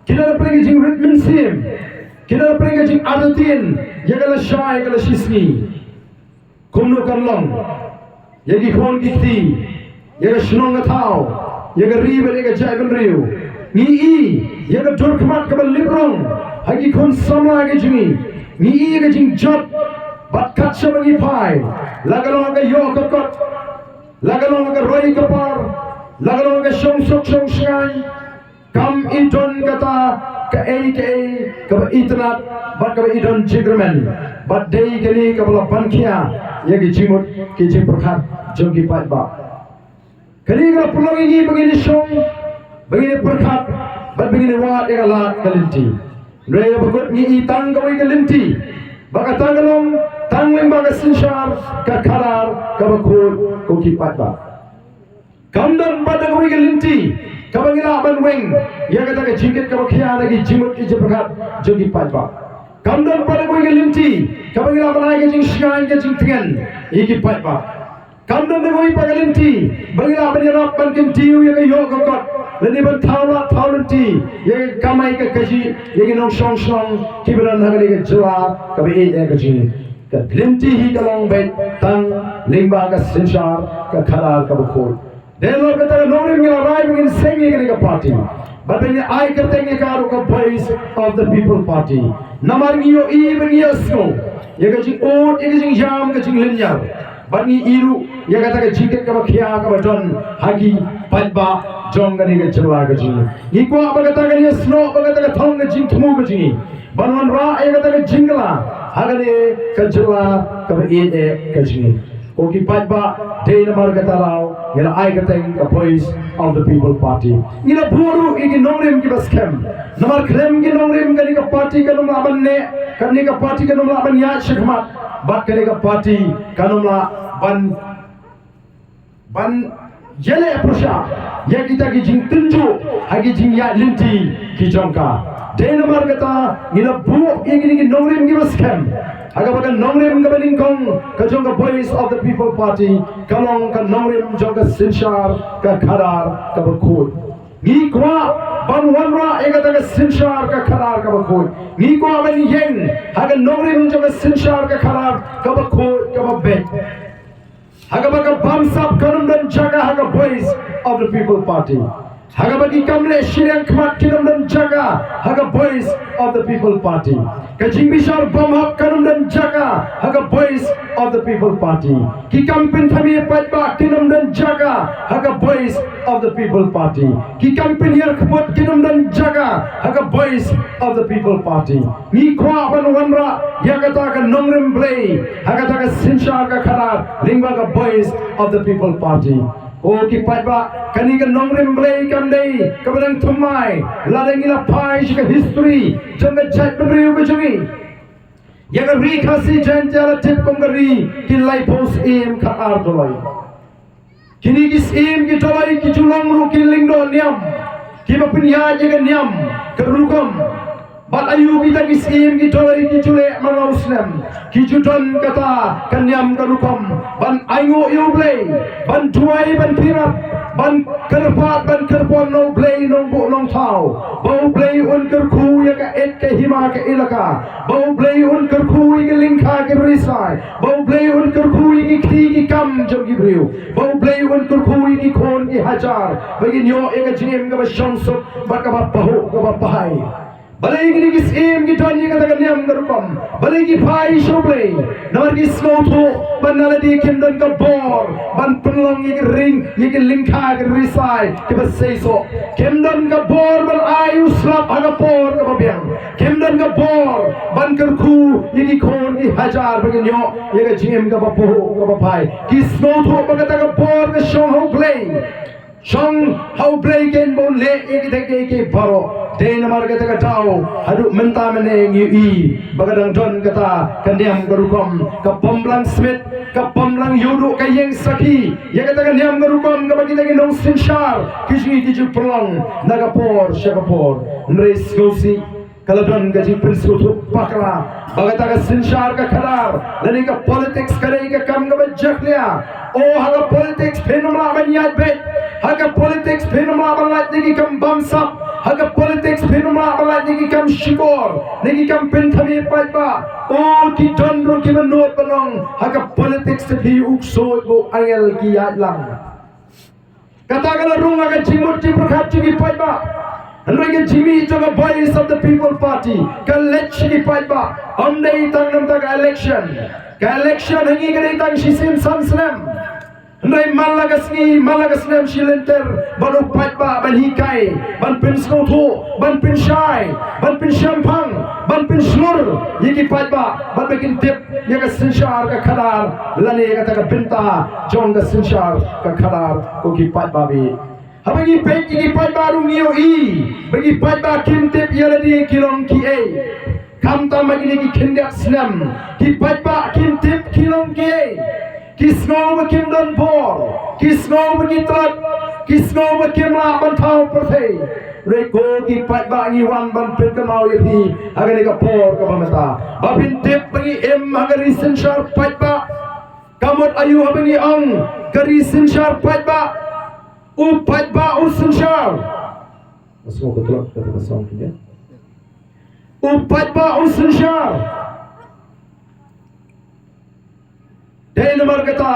ki dap da pdeng ka jingrit mynsiem, ki dap da pdeng ka jingartatien ïa ka lashai ka lashisngi. Kumno kan long ïa ki khun ki kti, ïa ka shnong ka thaw, ïa ka ri bad ïa ka jaitbynriew? Ngi i ïa ka dur khmat kaba lip rong ha ki khun samla ka jong ngi. Ngi i ïa ka jingjot bad kat shaba ngi phai, la ka long ka ïoh ka kot, la ka long ka roi ka par, la ka long ka shong suk shong shngaiñ, kam i don kata kaei kaei kaba itynnad bad kaba i don jingkyrmen. Bad dei kane kaba la ban khia ïa ki jingmut ki jingpyrkhat jong ki paidbah. Kane ka la pynlong ïa ngi ba ngin ïa shong, ba ngin ïa pyrkhat bad ba ngin ïa wad ïa ka lad ka lynti. Hynrei haba kut ngi i tang kawei ka lynti, ba kata ka long tang lyngba ka synshar ka khadar kaba khuid, ko ki paidbah. Kam don pat da kawei ka lynti kaba ngi lah ban weng ïa kata ka jingkit kaba khia na ki jingmut ki jingpyrkhat jong ki paidbah. Kam don pat da kawei ka lynti kaba ngi lah ban ai ka jingshngaiñ ka jingtngen ïa ki paidbah. Kam don da kawei pat ka lynti ba ngi lah ban ïarap ban kyntiew ïa ka ïoh ka kot lane ban thaw lad thaw lynti ïa ka kamai ka kajih ïa ki nongshong shnong kiba don ha kane ka jylla kaba ïeit ïa ka jong ngi. Ka lynti hi ka long beit tang lyngba ka synshar ka khadar kaba khuid. Dei halor kata ka nongrim ngi la rai ba ngin seng ïa kane ka party bad ba ngin ai kyrteng ïa ka ruh ka Voice of the People Party. Namar ngi ïohi bad ngi ïohsngew ïa ka jingud, ïa ka jingïam, ka jinglynñiar. Bad ngi i ruh ïa kata ka jingkit kaba khia kaba don ha ki paidbah jong kane ka jylla ka jong ngi. Ngi kwah ba kata kan ïasnoh, ba kata ka thong ka jingthmu ka jong ngi ban wanrah ïa kata ka jingkylla ha kane ka jylla kaba ïeit ka jong ngi. Ko ki paidbah, dei namar kata daw ngi la ai kyrteng ka Voice of the People Party. Ngi la buh ruh ïa ki nongrim kiba skhem. Namar khlem ki nongrim kane ka party kan ym lah ban neh, kane ka party kan ym lah ban ïaid shakhmat, bad kane ka party kan ym lah ban ban ïaleh pyrshah ïa kita ki jingtynjuh ha ki jingïaid lynti ki jong ka. Dei namar kata ngi la buh ïa kine ki nongrim kiba skhem ha kaba ka nongrim kaba nyngkong ka jong ka Voice of the People Party ka long ka nongrim jong ka synshar ka khadar kaba khuid. Ngi kwah ban wanrah ïa kata ka synshar ka khadar kaba khuid. Ngi kwah ban ïeng ha ka nongrim jong ka synshar ka khadar kaba khuid kaba beit. Ha kaba ka bamsap kan ym don jaka ha ka Voice of the People Party. Ha kaba ki kam leh shiliang khmat kin ym don jaka ha ka Voice of the People Party. Ka jingbishar bym hok kan ym don jaka ha ka Voice of the People Party. Ki kam pynthame paidbah kin ym don jaka ha ka Voice of the People Party. Ki kam pynhiar kput kin ym don jaka ha ka Voice of the People Party. Ngi kwah ban wanrah ïa kata ka nongrim Blei ha kata ka synshar ka khadar lyngba ka Voice of the People Party. Ko ki paidbah, kane ka nongrim Blei kam dei kaba dang thymmai lada ngi la phai sha ka history jong ka jaitbynriew ka jong ngi. Ïa ka Ri Khasi Jaiñtia la tip kum ka ri ki laiphew syiem khatar doloi. Kine ki syiem ki doloi ki ju long ruh ki lyngdoh niam, kiba pynïaid ïa ka niam ka rukom. Bad aïu kita ki syiem ki doloi ki ju leh man la u snem, ki ju don kata ka niam ka rukom ban ainguh ïa U Blei, ban duwai, ban pyrkhat, ban kyrpad, ban kyrpon na U Blei Nongbuh Nongthaw, ba U Blei un kyrkhu ïa ka et ka hima ka elaka, ba U Blei un kyrkhu ïa ki lyngkha ki risai, ba U Blei un kyrkhu ïa ki kti ki kam jong ki briew, ba U Blei un kyrkhu ïa ki khun ki hajar ba kin ïoh ïa ka jingim kaba shong suk bad kaba pahuh kaba phai. Balei kine ki syiem ki don ïa kata ka niam ka rukom? Balei ki phai sha U Blei? Namar ki sngewthuh ba na lade kim don ka bor ban pynlong ïa ki ring, ïa ki lyngkha ki risai kiba seisoh. Kim don ka bor ban ai u slap ha ka por kaba biang. Kim don ka bor ban kyrkhu ïa ki khun ki hajar ba kin ïoh ïa ka jingim kaba pahuh kaba phai. Ki sngewthuh ba kata ka bor ka shong ha U Blei. Shong ha U Blei kein ba un leh ïa kita kiei kiei baroh. Dei namar kata ka daw haduh mynta mynne ngi ïohi ba ka dang don kata ka niam ka rukom, ka bym lang smit, ka bym lang ïuhduh ka ïeng sakhi ïa kata ka niam ka rukom kaba kita ki nongsynshar ki jong ngi ki ju pynlong na ka por sha ka por. Hynrei sngewsih, ka la don ka jingpynsngewthuh bakla ba kata ka synshar ka khadar lane ka politics ka dei ka kam kaba jakhlia. O, ha ka politics phin ym lah ban ïaid beit. Ha ka politics phin ym lah ban lait na ki kam bamsap. Ha ka politics phin ym lah ban lait na ki kam shukor, na ki kam pynthame paidbah. O, ki don ruh kiba nud ban ong ha ka politics te phi u ksuid ba u angel ki ïaid lang. Kata ka la rung ha ka jingmut jingpyrkhat jong ki paidbah. Hynrei ka jingmih jong ka Voice of the People Party ka leit sha ki paidbah, ym dei tang namar ka election. Ka election ha ngi ka dei tang shisien san snem. Hynrei man la ka sngi, man la ka snem shi lynter, ban u paidbah, ban hikai, ban pynsngewthuh, ban pynshai, ban pynshemphang, ban pynshlur ïa ki paidbah, ban ba kin tip ïa ka synshar ka khadar lane ïa kata ka bynta jong ka synshar ka khadar, ko ki paidbah baieit. Haba ngi peit ïa ki paidbah ruh ngi ïohi ba ki paidbah kim tip ïa lade ki long kiei. Khamtam ha kine ki khyndiat snem, ki paidbah kim tip ki long kiei. Ki sngew ba kim don bor, ki sngew ba ki tlot, ki sngew ba kim lah ban thaw pyrthei. Hynrei ko ki paidbah, ngi wan ban pynkynmaw ïa phi ha kane ka por kaba mynta, ba phin tip ba ngi im ha ka ri synshar paidbah. Ka mut aïu haba ngi ong ka ri synshar paidbah? U paidbah u synshar. Ka song ka tlot, ka song ka tlot. U paidbah u synshar. Dei namar kata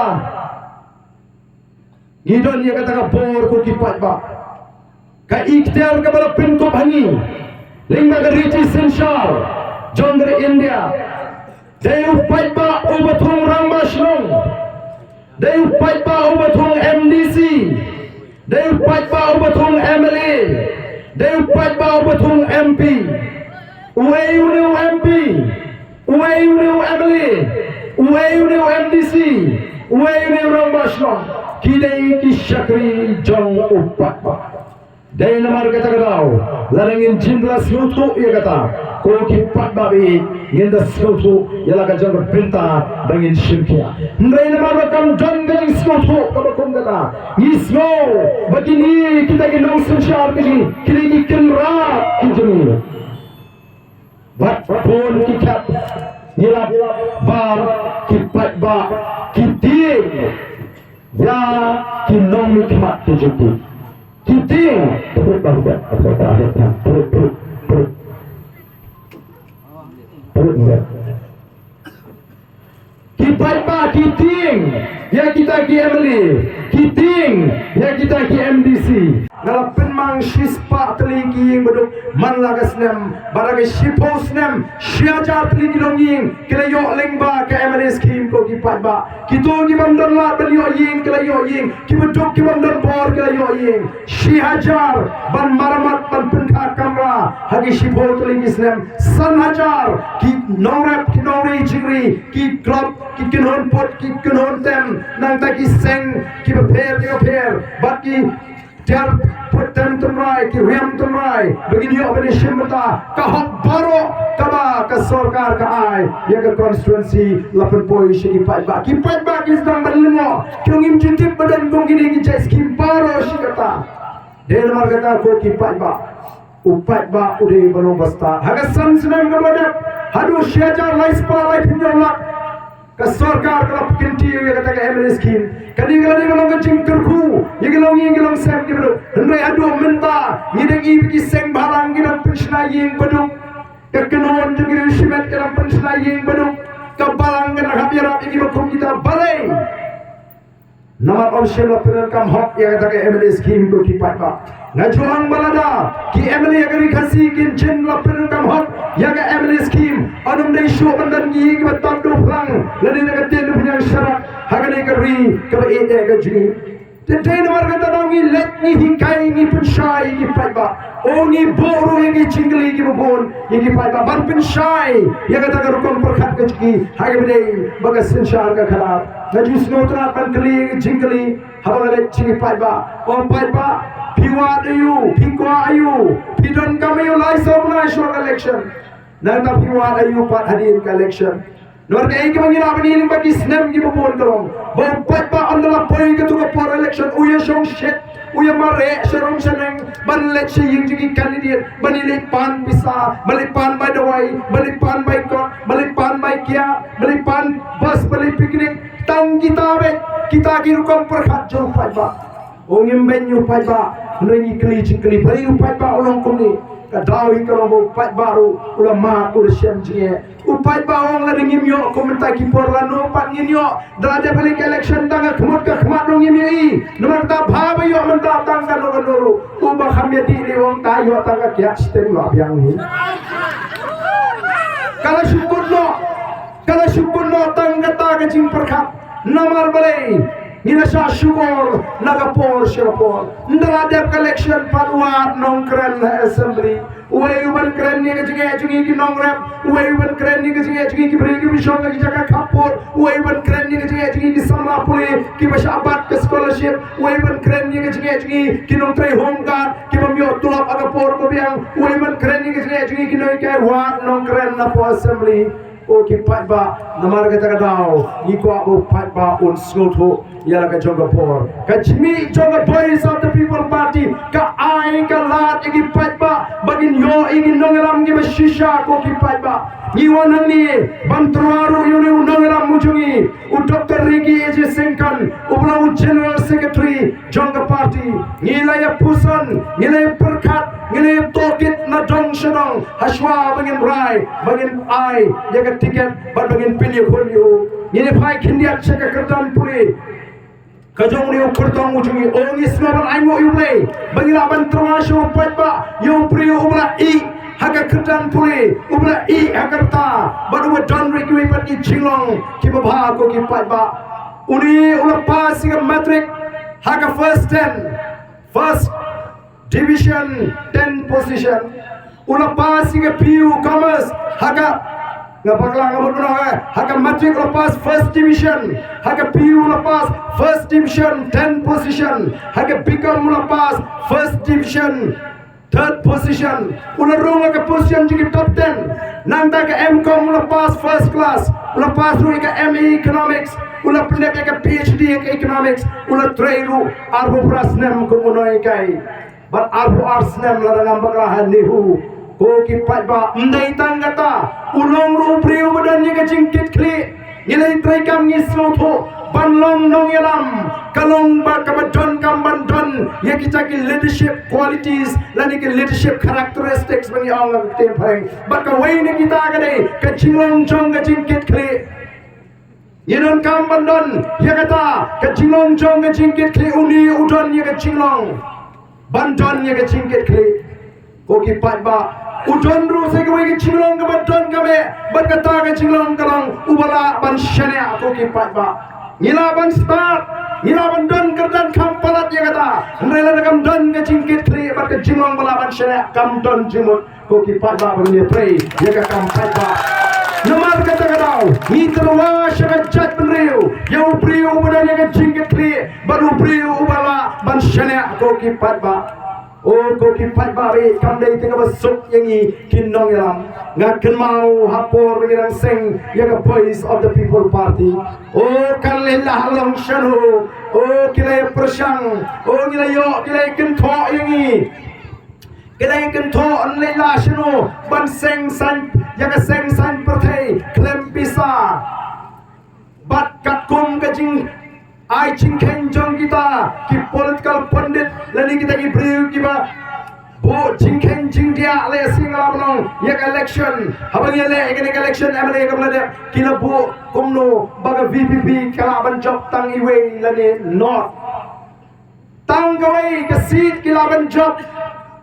ngi don ïa kata ka bor, ko ki paidbah. Ka ikhtiar kaba la pynkup ha ngi lyngba ka riti synshar jong ka ri India. Dei u paidbah uba thung rangbah shnong. Dei u paidbah uba thung M D C. Dei u paidbah uba thung M L A. Dei u paidbah uba thung M P. Uei une u M P? Uei une u M L A? Uei une u M D C? Uei une u rangbah shnong? Ki dei ki shakri jong u paidbah. Dei namar kata ka daw, lada ngin jin da la sngewthuh ïa kata, ko ki paidbah baieit, ngin da sngewthuh ïa la ka jong ka bynta ba ngin shim khia. Hynrei namar ba kam don ka jingsngewthuh kaba kum kata, ngi sngew ba kine kita ki nongsynshar ki jong ngi, kine ki kynrad ki jong ngi. Bad bun ki khep ngi lap ba ki paidbah ki tieng ïa ki nongmihkhmat ki jong ki. Ki tieng. Prut, prut, prut. Ki paidbah ki tieng ïa kita ki M L A, ki tieng ïa kita ki M D C. Nga la pynmang shispah tylli ki ïing baduk man la ka snem, bad ha ka shiphew snem shi hajar tylli ki longïing ki la ïoh lyngba ka M L A scheme, ko ki paidbah. Kito ki bym don lad ban ïoh ïing ki la ïoh ïing, ki baduk ki bym don bor ki la ïoh ïing. Shi hajar ban maramat, ban pynkha kamra ha ki shiphew tylli ki snem. San hajar ki nongrep, ki nongri jingri, ki club, ki kynhun put, ki kynhun tem, nangta ki seng kiba pher kiba pher, bad ki tiar put tem tynrai, ki riam tynrai, ba kin ïoh ban ïashim bynta. Ka hok baroh kaba ka sorkar ka ai ïa ka constituency la pynpoi sha ki paidbah. Ki paidbah ki sdang ban lyngngoh, ki ong ngim ju tip ba don kum kine ki jait skim baroh shi katta. Dei namar kata ko ki paidbah, u paidbah u dei ba long ba stad. Ha ka san snem kaba la dep, haduh shi hajar lai spah laiphew hynñiew lak, ka sorkar ka la pynkynti ïa kata ka M L A scheme. Kane ka la dei ban long ka jingkyrkhu ïa ki longïing ki longsem ki briew. Hynrei haduh mynta ngi dang i ba ki seng bhalang ki dang pynshna ïing baduk, ka kynhun jong ki riew shimet ki dang pynshna ïing baduk, ka balang ka dang hap ïarap ïa kiba kum kita. Balei? Namar ym shym la pyndonkam hok ïa kata ka M L A scheme, ko ki paidbah. Nga ju ong ba lada ki M L A ha ka Ri Khasi kin shym la pyndonkam hok ïa ka M L A scheme, ym dei shuh ban don ki ïing kiba tap dewphlang lane na ka ktien dewphniang sharak ha kane ka ri kaba ïeit ka jong ngi. Te dei namar kata daw ngi leit ngi hikai ngi pynshai ïa ki paidbah. O, ngi buh ruh ïa ki jingkylli kiba bun ïa ki paidbah ban pynshai ïa kata ka rukom pyrkhat ka jong ki ha kaba ïadei bad ka synshar ka khadar. Nga ju sngewtynnat ban kylli ïa ki jingkylli haba nga leit sha ki paidbah. O paidbah, phi wad aïu, phi kwah aïu, phi donkam aïu lai saw bnai shuwa ka election? Nangta phi wad aïu pat hadien ka election? Namar kaei kaba ngi lah ban ïohi lyngba ki snem kiba bun ka long ba u paidbah ynda la poi kato ka por election u ïashong shit, u ïamareh sha rum sha neng ban leit sha ïing jong ki candidate, ban ïaleit pan pisa, ban leit pan bai dawai, ban leit pan bai kot, ban leit pan bai kiad, ban leit pan bus, ban leit picnic. Tang kita beit, kita ki rukom pyrkhat jong u paidbah. O, ngim beiñ ïa u paidbah, hynrei ngi kylli jingkylli, balei u paidbah u long kumne? Ka daw hi ka long ba u paidbah ruh u la mad, u la shem jingeh. U paidbah u ong lada ngim ïoh kum mynta ki por lano pat ngin ïoh. Da la dep ka election tang ka khmut ka khmat ruh ngim ïoh i. Namar kata bha ba ïoh mynta tang kano kano ruh. Uba kham ïadih lei u ong ta ïoh tang ka kiad shiteng la biang hi. Ka la shu kut noh. Ka la shu kut noh tang kata ka jingpyrkhat. Namar balei? Ngi la shah shukor na ka por sha ka por. Ynda la dep ka election pat u Wahid Nongkren ha assembly. Uwei u ban kren ïa ka jingeh jong ngi ki nongrep. Uwei u ban kren ïa ka jingeh jong ngi ki briew kiba shong ha ki jaka khappud. Uwei u ban kren ïa ka jingeh jong ngi ki samla pule kiba shah bat ka scholarship. Uwei u ban kren ïa ka jingeh jong ngi ki nongtrei home guard kiba ym ïoh tulop ha ka por ba biang. Uwei u ban kren ïa ka jingeh jong ngi ki nonghikai. Wahid Nongkren na poh assembly. Ko ki paidbah, namar kata ka daw ngi kwah ba u paidbah un sngewthuh ïa la ka jong ka por. Ka jingmih jong ka Voice of the People Party ka ai ka lad ïa ki paidbah ba kin ïoh ïa ki nongïalam kiba shisha. Ko ki paidbah, ngi wan hangne ban tyrwa ruh ïa une u nongïalam u jong ngi, u Doctor Ricky A J Syngkon, uba long u General Secretary jong ka party. Ngi la ïa puson, ngi la ïa pyrkhat, ngi la ïa tohkit na dong sha dong hashwa ba ngin rai ba ngin ai ïa ka tiket bad ba ngin pynïakhun ïa u. Ngi la phai khyndiat sha ka kyrdan pule ka jong une u kyrtong u jong ngi. O, ngi sngewbha ban ainguh ïa U Blei ba ngi lah ban tyrwa sha u paidbah ïa u briew uba la ih ha ka kyrdan pule, uba la ih ha ka rta bad uba don ruh kiwei pat ki jinglong kiba bha. Ko ki paidbah, une u la pass ïa ka matric ha ka first ten, first division, ten position. U la pass ïa ka P U Commerce ha ka, nga bakla nga mut u nong, eh, ha ka matric u la pass first division, ha ka P U u la pass first division, ten position, ha ka B Com u la pass first division, third position. U la rung ha ka position jong ki top ten. Nangta ka M Com u la pass first class, u la pass ruh ïa ka M A Economics, u la pyndep ïa ka P H D ïa ka Economics, u la trei ruh arphew phra snem kum u nonghikai bad arphew ar snem lada ngam bakla ha NEHU. Ko ki paidbah, ym dei tang kata, u long ruh u briew ba don ïa ka jingkitkhlieh. Ngi la ïa trei kam, ngi sngewthuh ban long nongïalam ka long ba kaba donkam ban don ïa kita ki leadership qualities lane ki leadership characteristics ba ngi ong ha ka ktien phareng. Bad kawei na kita ka dei ka jinglong jong ka jingkitkhlieh. Ngi donkam ban don ïa kata ka jinglong jong ka jingkitkhlieh. Une u don ïa ka jinglong ban don ïa ka jingkitkhlieh. Ko ki paidbah, u don ruh sa kawei ka jinglong kaba donkam eh, bad kata ka jinglong ka long uba lah ban shaniah. Ko ki paidbah, ngi lah ban stad, ngi lah ban don kyrdan kham palat ïa kata. Hynrei lada kam don ka jingkitkhlieh bad ka jinglong ba lah ban shaniah, kam don jingmut. Ko ki paidbah, ba ngin ïa trei ïa ka kam paidbah. Namar kata ka daw ngi tyrwa sha ka jaitbynriew ïa u briew uba don ïa ka jingkitkhlieh bad u briew uba lah ban shaniah. Ko ki paidbah, o ko ki paidbah, ba kam dei te kaba suk ïa ngi ki nongïalam. Nga kynmaw ha por ba ngi dang seng ïa ka Voice of the People Party, o kan lei la long shano, o ki la ïa pyrshang, o ngi la ïoh ki la ïa kynthoh ïa ngi. Ki la ïa kynthoh, yn leit la shano ban seng saiñ, ïa ka seng saiñ pyrthei khlem pisa. Bad katkum ka jingai jingkheiñ jong kita ki political pundit lane kita ki briew kiba buh jingkheiñ jingdiah, lehse nga lah ban ong ïa ka election, haba ngi leh ïa ka election M L A kaba la dep, ki la buh kumno ba ka V P P ka lah ban jop tang iwei lane not. Tang kawei ka seat ki lah ban jop.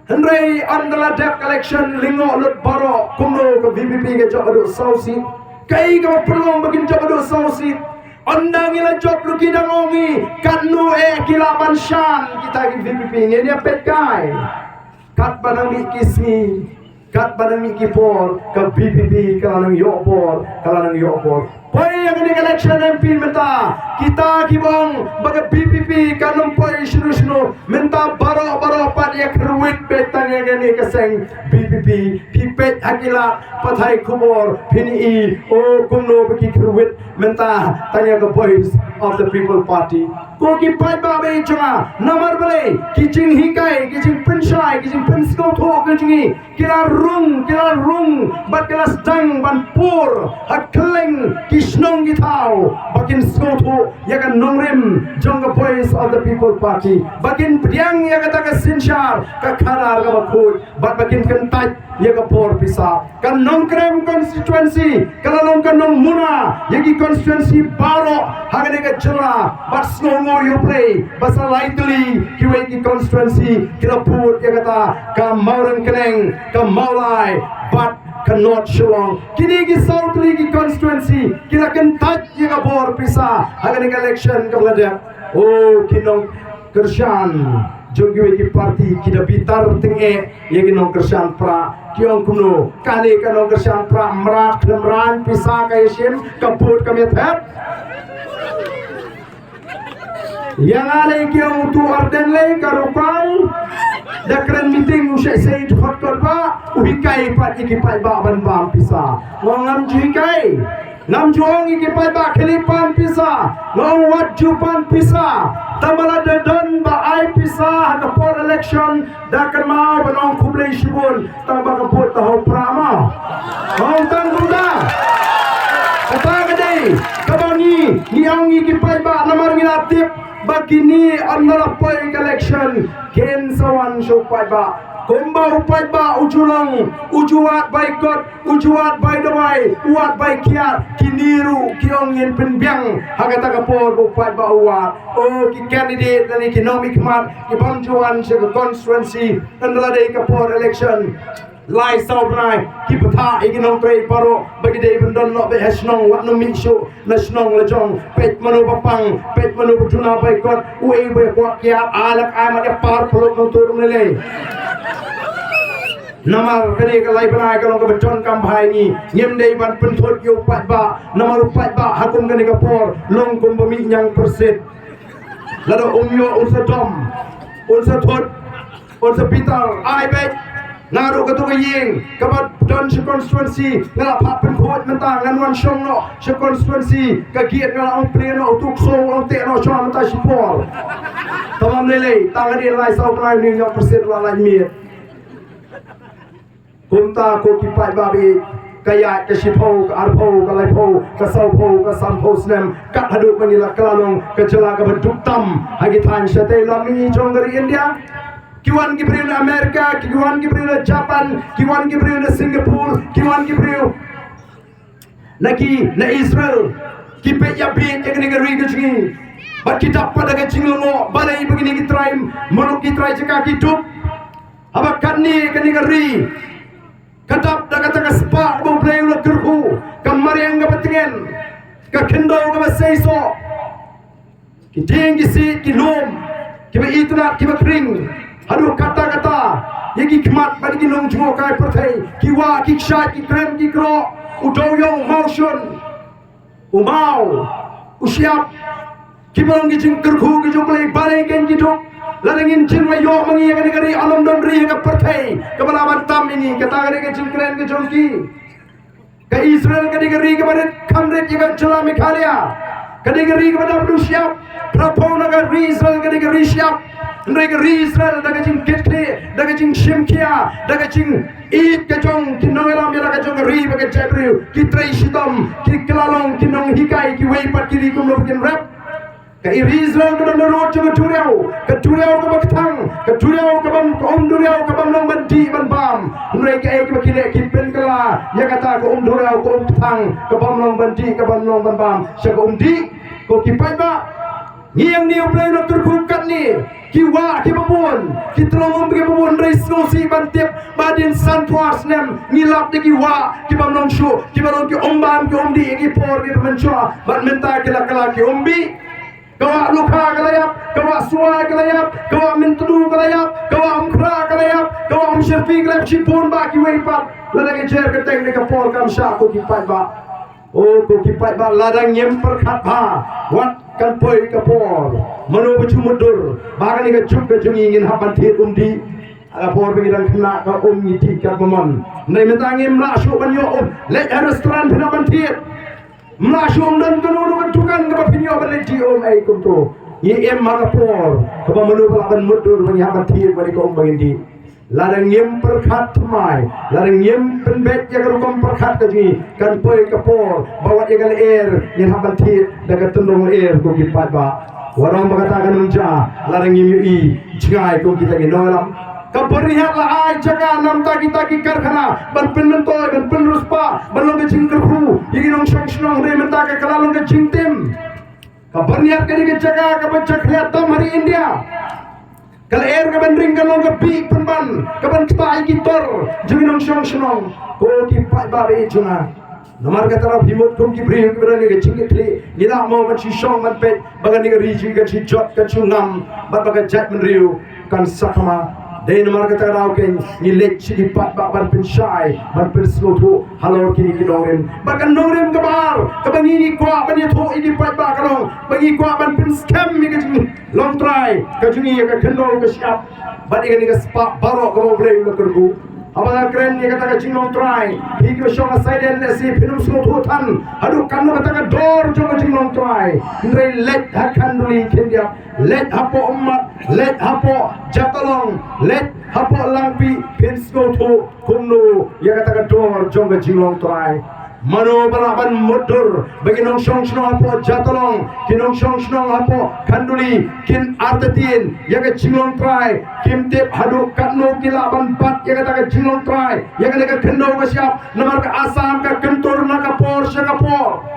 Hynrei ynda la dep ka election, lyngngoh lut baroh kumno ka V P P ka jop haduh saw seat. Kaei kaba pynlong ba kin jop haduh saw seat? Ynda ngi la jop ruh ki dang ong ngi, katno eh ki lah ban shan kita ki V P P? Ngin ïa peit kai. Katba nang mih ki sngi, katba nang mih ki por, ka V P P ka la nang ïoh bor, ka la nang ïoh bor. Poi ïa kane ka election M P mynta, kita kiba ong ba ka V P P kan ym poi shano shano, mynta baroh baroh pat ïa kyrwit beit tang ïa kane ka seng V P P. Phi peit ha ki lad pathai khubor, phin i, o kumno ba ki kyrwit mynta tang ïa ka Voice of the People Party. Ko ki paidbah ba ïeit jong nga, namar balei? Ki jinghikai, ki jingpynshai, ki jingpynsngewthuh ka jong ngi ki la rung, ki la rung bad ki la sdang ban pur ha kylleng ki shnong ki thaw ba Kin sngewthuh ïa ka nongrim jong ka Voice of the People Party. Ba kin pdiang ïa kata ka synshar ka khadar kaba khuid. Bad ba kin kyntait ïa ka por pisa. Ka Nongkrem constituency ka la long ka nongmuna ïa ki constituency baroh ha kane ka jylla. Bad sngewnguh ïa U Blei ba sa lai tylli kiwei ki constituency ki la bud ïa kata ka Mawryngkneng, ka Mawlai bad ka North Shillong. Kine ki saw tylli ki constituency ki la kyntait ïa ka bor pisa ha kane ka election kaba la dep. O ki nongkyrshan jong kiwei ki party ki da bitar tyngeh ïa ki nongkyrshan Prah. Ki ong kumno, kane ka nongkyrshan Prah mrad khlem rang pisa ka ïashim, ka bud kam ïathet. Ïa nga lei ki ong utu Ardent lei ka rukom. Da kren meeting u shait sei dkhot kot ba u hikai pat ïa ki paidbah ban bam pisa. Nga ngam ju hikai. Ngam ju ong ïa ki paidbah khie pan pisa. Nga ong wat ju pan pisa. Tang ba lada don ba ai pisa ha ka por election da kynmaw ban ong khublei shibun. Tang ba ka vote ta ha u Prah ma. Ong tang kumta. Kata ka dei kaba ngi, ngi ong ïa ki paidbah namar ngi la tip ba kine ynda la poi ka election kin sa wan sha u paidbah. Kumba u paidbah u ju long, u ju wad bai kot, u ju wad bai dawai, u wad bai kiad, kine ruh ki ong ngin pynbiang ha kata ka por ba u paidbah u wad. O ki candidate lane ki nongmihkhmat ki bym ju wan sha ka constituency ynda la dei ka por election. Lai saw bnai ki bthah ïa ki nongtrei baroh ba ki dei ban don noh beit ha shnong, wat nym mih shuh na shnong la jong. Peit mano ba pang, peit mano ba duna bai kot, uei ba ïa kwah kiad, ai lak ai mat ïa par phlok nongtur ne lei. Namar kane ka lai bnai ka long kaba donkam bha ïa ngi. Ngim dei ban pynthut ïa u paidbah namar u paidbah ha kum kane ka por long kum ba mih ñiang pyrshit. Lada um ïoh un sa dom, un sa thut, un sa bitar, ai beit. Nga ruh katu ka ïing kaba don sha constituency nga la phah pynkhuid mynta, ngan wan shong noh sha constituency. Ka giat nga la ong plie noh, utu u ksong u la ong teh noh, shong mynta shipor. Tang ba ym lei lei, tang hadien lai saw bnai une u ñiang pyrshit u la lait miet. Kumta ko ki paidbah, ka ïaid ka shiphew, ka arphew, ka laiphew, ka sawphew, ka sanphew snem, kat haduh ba ngi la kylla long ka jylla kaba duk tam ha ki thaiñ shatei lam mihngi jong ka ri India. Ki wan ki briew na America, ki wan ki briew na Japan, ki wan ki briew na Singapore, ki wan ki briew na ki, na Israel. Ki peit ïa peit ïa kane ka ri ka jong ngi. Bad ki dap pat da ka jinglyngngoh balei ba kine ki trai muluk, ki trai jaka ki duk. Haba katne kane ka ri ka dap da kata ka spah ba U Blei u la kyrkhu, ka mariang kaba tngen, ka khyndew kaba seisoh. Ki dieng ki siej ki lum, kiba itynnad kiba khring. Haduh katta katta ïa ki khmat bad ïa ki nongjngohkai pyrthei, ki wah ki kshaid ki krem ki kroh, u dewiong, u mawshun, u maw, u shyiap, kiba long ki jingkyrkhu ki jong U Blei, balei kein ki duk. Lada ngin jin wa ïoh ma ngi ïa kane ka ri, ym don ri ha ka pyrthei kaba lah ban tam ïa ngi. Kata ka dei ka jingkren ka jong ki. Ka Israel ka dei ka ri kaba rit kham rit ïa ka jylla Meghalaya. Ka dei ka ri kaba dap duh shyiap. Phraphew na ka ri Israel ka dei ka ri shyiap. Hynrei ka ri Israel da ka jingkitkhlieh, da ka jingshim khia, da ka jingïeit ka jong ki nongïalam ïa la ka jong ka ri bad ka jaitbynriew, ki trei shitom, ki kylla long ki nonghikai kiwei pat ki ri kumno ba kin rep. Ka ri Israel ka don na rud jong ka duriaw, ka duriaw kaba kthang, ka duriaw kaba, ka um duriaw ka bym long ban dih ban bam. Hynrei kaei kaba ki leh, ki pynkylla ïa kata ka um duriaw, ka um kthang ka bym long ban dih, ka bym long ban bam sha ka um dih. Ko ki paidbah, ngi ïa ngi U Blei u la kyrkhu katne, ki wah kiba bun, ki tyllong um kiba bun, hynrei sngewsih ban tip ba hadien sanphew snem ngi lap da ki wah ki bym long shuh, kiba long ki um bam ki um dih ïa ki por kiba mynshuwa, bad mynta ki la kylla ki um bih. Ka wah Lukha ka la ïap, ka wah Suai ka la ïap, ka wah Myntdu ka la ïap, ka wah Umkhrah ka la ïap, ka wah Umshyrpi ka la ïap, shibun bah kiwei pat. Lada ka jer ka teng ne ka por kam shah, ko ki paidbah. O ko ki paidbah, lada ngim pyrkhat bha, wat kan poi ka por. Mano ba ju mutdur ba kane ka juk ka jong ngi ngin hap ban thied um dih? Ha ka por ba ngi dang khynnah ka um ngi dih katba mon. Hynrei mynta ngim lah shuh ban ïoh um. Leit ha restaurant phin hap ban thied. Ym lah shuh, ym don kano kano ka dukan kaba phin ïoh ban leit dih um ei kumto. Ngi im ha ka por kaba mano ba lah ban mutdur ba ngi hap ban thied bad ka um ba ngin dih. Lada ngim pyrkhat thymmai, lada ngim pynbeit ïa ka rukom pyrkhat ka jong ngi, kan poi ka por ba wat ïa ka lyer ngin hap ban thied da ka tyndong lyer, ko ki paidbah. Wat ong ba kata kan ym jia lada ngim ïohi jngai kum kita ki nongïalam. Ka Byrnihat la ai jaka na bynta kita ki karkhana ban pynmyntoi, ban pynriewspah, ban long ka jingkyrkhu ïa ki nongshong shnong, hynrei mynta ka la long ka jingtim. Ka Byrnihat ka dei ka jaka kaba jakhlia tam ha ri India. Ka lyer kaban ring kan long ka bih pynban kaban ktah ïa ki tor jong ki nongshong shnong, ko ki paidbah ba ïeit jong nga. Namar kata, la phi mut kum ki briew kiba don ïa ka jingkitkhlieh, ngi lah mo ban shu shong ban peit ba kane ka ri jong ngi kan shu jot, kan shu ngam, bad ba ka jaitbynriew kan sakma. Dei namar kata ka daw keiñ ngi leit sha ki paidbah ban pynshai, ban pynsngewthuh halor kine ki nongrim. Bad ka nongrim kaba ar kaba ngi, ngi kwah ban ïathuh ïa ki paidbah ka long ba ngi kwah ban pynskhem ïa ka jinglong trai ka jong ngi, ïa ka khyndew ka shyiap bad ïa kane ka spah baroh kaba U Blei u la kyrkhu. Haba nga kren ïa kata ka jinglong trai, phi kiba shong ha Saiden lehse phin ym sngewthuh than haduh katno kata ka dor jong ka jinglong trai. Hynrei leit ha Khanduli Khyndiat, leit hapoh Ummat, leit hapoh Jatalong, leit hapoh Langpih, phin sngewthuh kumno ïa kata ka dor jong ka jinglong trai. Mano ba lah ban mutdur ba ki nongshong shnong hapoh Jatalong, ki nongshong shnong hapoh Khanduli kin artatien ïa ka jinglong trai, kim tip haduh katno ki lah ban bat ïa kata ka jinglong trai, ïa kane ka khyndew ka shyiap, namar ka Assam ka kyntur na ka por sha ka por.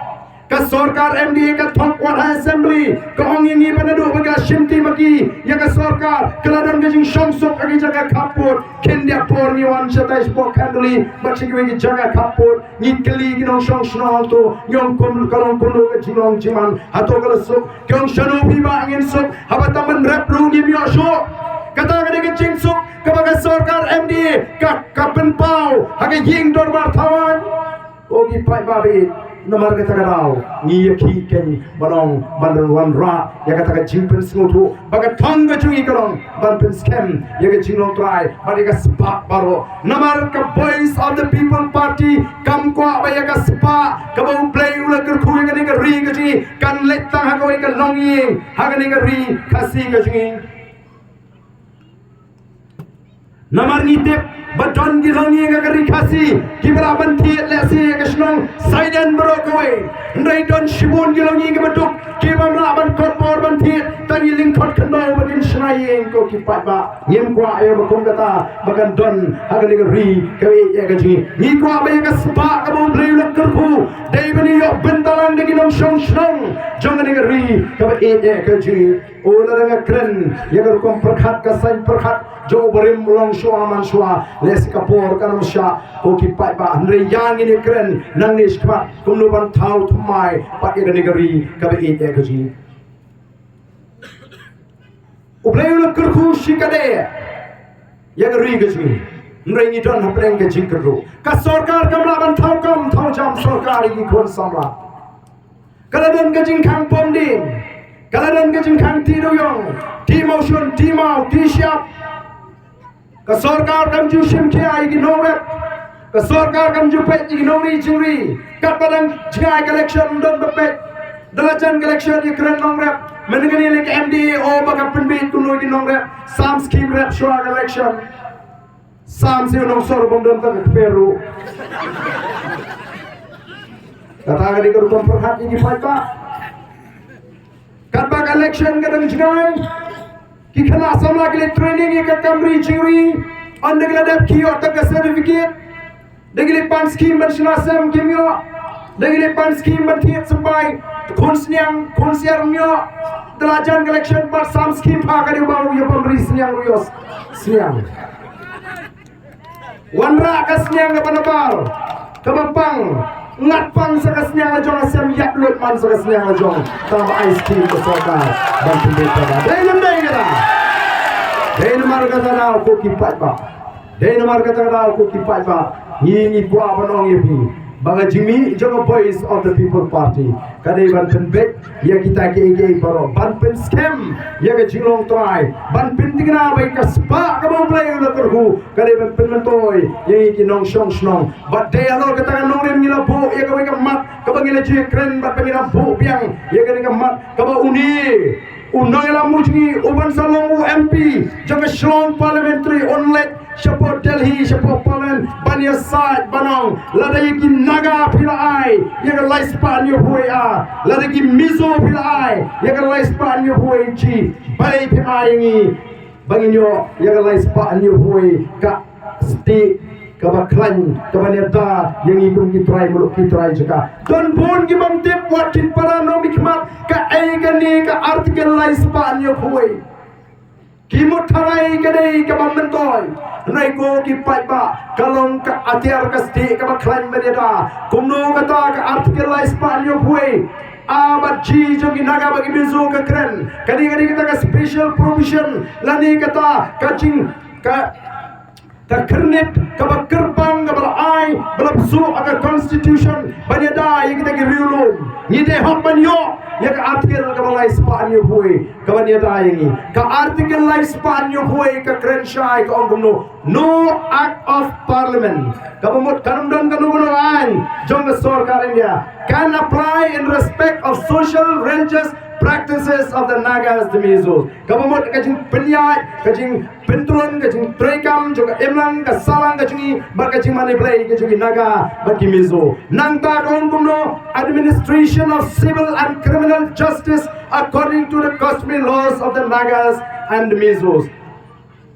Ka sorkar M D A ka thok wat ha Assembly, ka ong ïa ngi ba naduh ba ka shim ti ma ki ïa ka sorkar, ka la don ka jingshongsuk ha ki jaka khappud. Khyndiat por ngi wan shatai shapoh Khanduli bad sha kiwei ki jaka khappud, ngi kylli ki nongshong shnong to, ngi ong kum ka long kumno ka jinglong jingman, hato ka la suk? Ki ong shano phi ba ngin suk, haba tang ban rep ruh ngim ïoh shuh. Kata ka dei ka jingsuk kaba ka sorkar M D A ka, ka pynpaw ha ka ïing dorbar thaw aiñ. Ko ki paidbah ba ïeit, namar kata ka daw ngi ïakhih keiñ ban ong ban don wanrah ïa kata ka jingpynsngewthuh ba ka thong ka jong ngi ka long ban pynskhem ïa ka jinglong trai bad ïa ka spah baroh. Namar ka Voice of the People Party kam kwah ba ïa ka spah kaba U Blei u la kyrkhu ïa kane ka ri ka jong ngi kan leit tang ha kawei ka longïing ha kane ka ri Khasi ka jong ngi. Namar ngi tip ba don ki longïing ha ka ri Khasi kiba lah ban thied lehse ïa ka shnong Saiden baroh kawei. Hynrei don shibun ki longïing kiba duk kiba ym lah ban kot bor ban thied, tang ki lyngkhot khyndew ba kin shna ïing, ko ki paidbah. Ngim kwah ïa ba kum kata ba kan don ha kane ka ri kaba ïeit ïa ka jong ngi. Ngi kwah ba ïa ka spah kaba U Blei u la kyrkhu dei ban ïoh bynta lang da ki nongshong shnong jong kane ka ri kaba ïeit ïa ka jong ngi. O, lada nga kren ïa ka rukom pyrkhat, ka saiñ pyrkhat jong u barim longshuwa manshuwa, lehse ka por kan ym shah, ko ki paidbah, hynrei ïa ngin ïa kren nangne shakhmat kumno ban thaw thymmai pat ïa kane ka ri kaba ïeit ïa ka jong ngi. U Blei u la kyrkhu shikatdei ïa ka ri ka jong ngi. Hynrei ngi don hapdeng ka jingkyrduh. Ka sorkar kam lah ban thaw kam thaw jam sorkar ïa ki khun samla. Ka la don ka jingkhang pom ding, ka la don ka jingkhang tih dewïong, tih mawshun, tih maw, tih shyiap. Ka sorkar kam ju shim khia ïa ki nongrep. Ka sorkar kam ju peit ïa ki nongri jingri. Katba dang jngai ka election ym don ba peit. Da la jan ka election ïa kren nongrep. Mynne kane lei ka M D A o ba ka pynbeit kumno ïa ki nongrep. Sam skim rep shuwa ka election. Sam siew nongsor bym don tang ka kper ruh. Kata ka dei ka rukom pyrkhat ïa ki paidbah. Katba ka election ka dang jngai, ki khynnah samla ki leit training ïa ka kam ri jingri. Ynda ki la dep ki ïoh tang ka certificate. Da ki leit pan skim ban shna sem kim ïoh. Da ki leit pan skim ban thied symbai, khun sniang, khun siar ym ïoh. Da la jan ka election pat sam skim ha ka dei ba u ïa pynri sniang ruh ïoh sniang. Wanrah ka sniang kaba nabar kaba pang, ngat pang sa ka sniang la jong, ha sem ïap lut man sa ka sniang la jong. Tang ba ai skim ka sorkar ban pynbeit kata. Dei ne ym dei kata? Dei namar kata daw ko ki paidbah. Dei namar kata daw ko ki paidbah. Ngi ngi kwah ban ong ïa phi ba ka jingmih jong ka Voice of the People Party ka dei ban pynbeit ïa kita kiei kiei baroh, ban pynskhem ïa ka jinglong trai, ban pynthikna ba ïa ka spah kaba U Blei u la kyrkhu ka dei ban pynmyntoi ïa ngi ki nongshong shnong. Bad dei halor kata ka nongrim ngi la buh ïa kawei ka mat kaba ngi la ju kren bad ba ngi la buh biang ïa kane ka mat kaba une u nongïalam u jong ngi u ban sa long u M P jong ka Shillong Parliamentary un leit shapoh Delhi, shapoh Parliament, ban ïasaid ban ong, lada ïa ki Naga phi la ai ïa ka lai spah hynñiew phew, lada ki Mizo phi la ai ïa ka lai spah hynñiew phew, balei phim ai ïa ngi ba ngin ïoh ïa ka lai spah hynñiew phew, ka stieh kaba khlaiñ, kaba ïada ïa ngi kum ki trai muluk, ki trai jaka. Don bun ki bym tip, wat kin para nongmihkhmat kaei kane ka article lai spah hynñiew phew. Ki mut tharai ka dei kaba myntoi. Hynrei ko ki paidbah, ka long ka atiar ka stieh kaba khlaiñ ban ïada. Kumno kata ka article lai spah hynñiew phew A bad G jong ki Naga bad ki Mizo ka kren? Kane, kane kata ka special provision lane kata ka jing, ka, ka kyrnit kaba kyrpang kaba la ai, ba la pynsuh ha ka constitution ban ïada ïa kita ki riewlum. Ngi dei hok ban ïoh ïa ka article kaba lai spah hynñiew phew, kaban ïada ïa ngi. Ka article lai spah hynñiew phew ka kren shai, ka ong kumno? No act of parliament, kaba mut kam don kano kano aiñ jong ka sorkar India, can apply in respect of social religious practices of the Nagas, the Mizos. Kaba mut ka jingpynïaid, ka jingpyntrun, ka jingtreikam jong ka imlang ka sahlang ka jong ngi bad ka jingmane Blei ka jong ki Naga bad ki Mizo. Nangta ka ong kumno? Administration of civil and criminal justice according to the customary laws of the Nagas and the Mizos.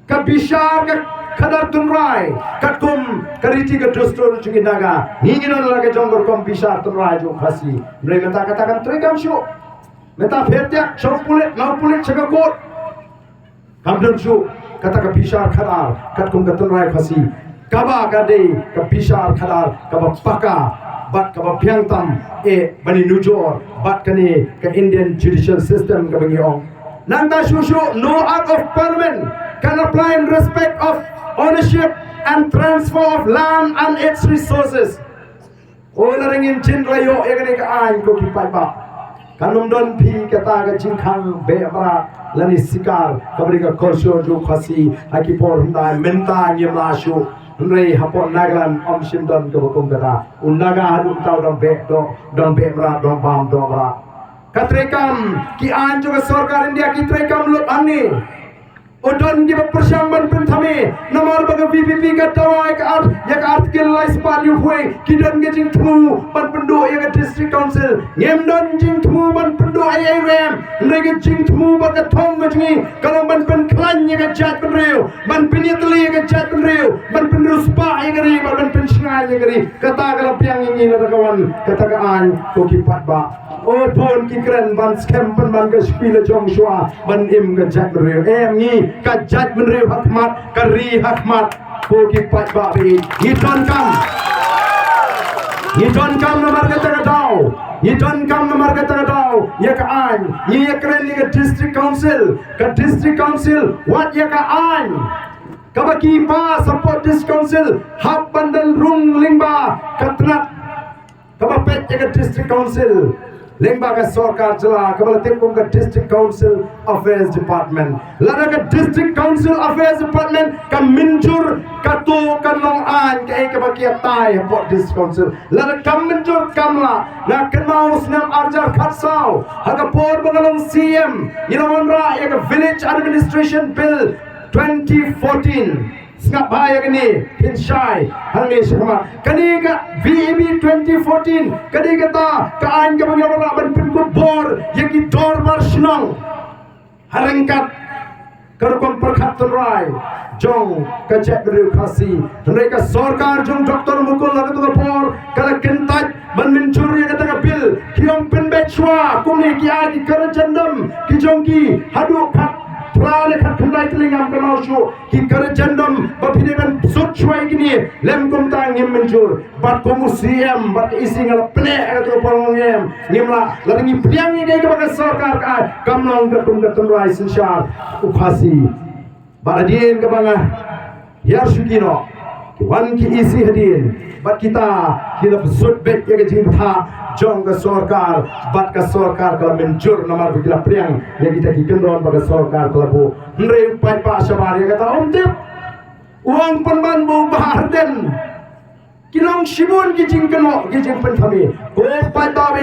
Ka bishar ka khadar tynrai katkum ka riti ka dustur jong ki Naga. Ngi, ngi don la ka jong ka rukom bishar tynrai jong u Khasi. Hynrei mynta kata kam treikam shuh. Mynta pyrthei sha u pulit, na u pulit sha ka kot. Kam don shuh kata ka bishar khadar katkum ka tynrai Khasi, kaba ka dei ka bishar khadar kaba paka bad kaba biang tam eh ban ïanujor bad kane ka Indian judicial system kaba ngi ong. Nangta shuh shuh, no act of parliament can apply in respect of ownership and transfer of land and its resources. Oi, lada ngin jin la ïoh ïa kane ka aiñ, ko ki paidbah, kan ym don phi kata ka jingkhang beh mrad lane sikar kaba dei ka culture jong u Khasi ha ki por hyndai. Mynta ngim lah shuh. Hynrei hapoh Nagaland ym shym don kaba kum kata. U Naga haduh mynta u dang beh doh, dang beh mrad, dang bam doh mrad. Ka treikam, ki aiñ jong ka sorkar India ki treikam lut hangne. U don kiba pyrshang ban pynthame, namar ba ka V P P ka dawa ïa ka art-, ïa ka article lai spah hynñiew phew. Ki don ka jingthmu ban pynduh ïa ka district council. Ngim don jingthmu ban pynduh ei ei ruh em. Hynrei ka jingthmu bad ka thong ka jong ngi ka long ban pynkhlaiñ ïa ka jaitbynriew, ban pynïatylli ïa ka jaitbynriew, ban pynriewspah ïa ka ri bad ban pynshngaiñ ïa ka ri. Kata ka la biang ïa ngi lada ka wan kata ka aiñ, ko ki paidbah. O bun ki kren ban skhem pynban ka shakri la jong shuwa ban im ka jaitbynriew. Em, ngi ka jaitbynriew ha khmat, ka ri ha khmat, ko ki paidbah ba ïeit. Ngi donkam, ngi donkam namar kata ka daw. Ngi donkam namar kata ka daw ïa ka aiñ. Ngi ïakren ïa ka district council, ka district council wat ïa ka aiñ kaba ki pass hapoh district council hap ban don rung lyngba ka tnat kaba peit ïa ka district council lyngba ka sorkar jylla, kaba la tip kum ka District Council Affairs Department. Lada ka District Council Affairs Department ka mynjur, kato kan long aiñ kaei kaba ki ïatai hapoh district council. Lada kam mynjur, kam lah. Nga kynmaw u snem ar hajar khatsaw, ha ka por ba nga long C M, ngi la wanrah ïa ka Village Administration Bill twenty fourteen. Sngap bha ïa kane, phin shai hangne shakhmat. Kane ka V A B twenty fourteen, kane kata ka aiñ kaba ngi wanrah ban pynkup bor ïa ki dorbar shnong ha ryngkat ka rukom pyrkhat tynrai jong ka jaitbynriew Khasi. Hynrei ka sorkar jong Doctor Mukul ha kato ka por ka la kyntait ban mynjur ïa kata ka bill. Ki ong pynbeit shuwa kumne, ki ai ki corrigendum ki jong ki haduh khatphra ne khatkhyndai tylli, ngam kynmaw shuh. Ki corrigendum ba phi dei ban sut shuwa ïa kine, lym kumta ngim mynjur. Bad kum u C M bad ka E C nga la pyneh ha kato ka por, ngim, ngim lah. Lada ngi pdiang ïa kaei kaba ka sorkar ka ai, kam long katkum ka tynrai synshar u Khasi. Bad hadien kaba nga hiar shuki noh, ki wan ki E C hadien bad kita ki la pynsut beit ïa ka jingbthah jong ka sorkar, bad ka sorkar ka la mynjur namar ba ki la pdiang ïa kita ki kyndon ba ka sorkar ka la buh. Hynrei u paidbah shabar ïa kata um tip. U ong pynban ba u Bah Ardent. Ki long shibun ki jingkynnoh, ki jingpynthame. Ko paidbah,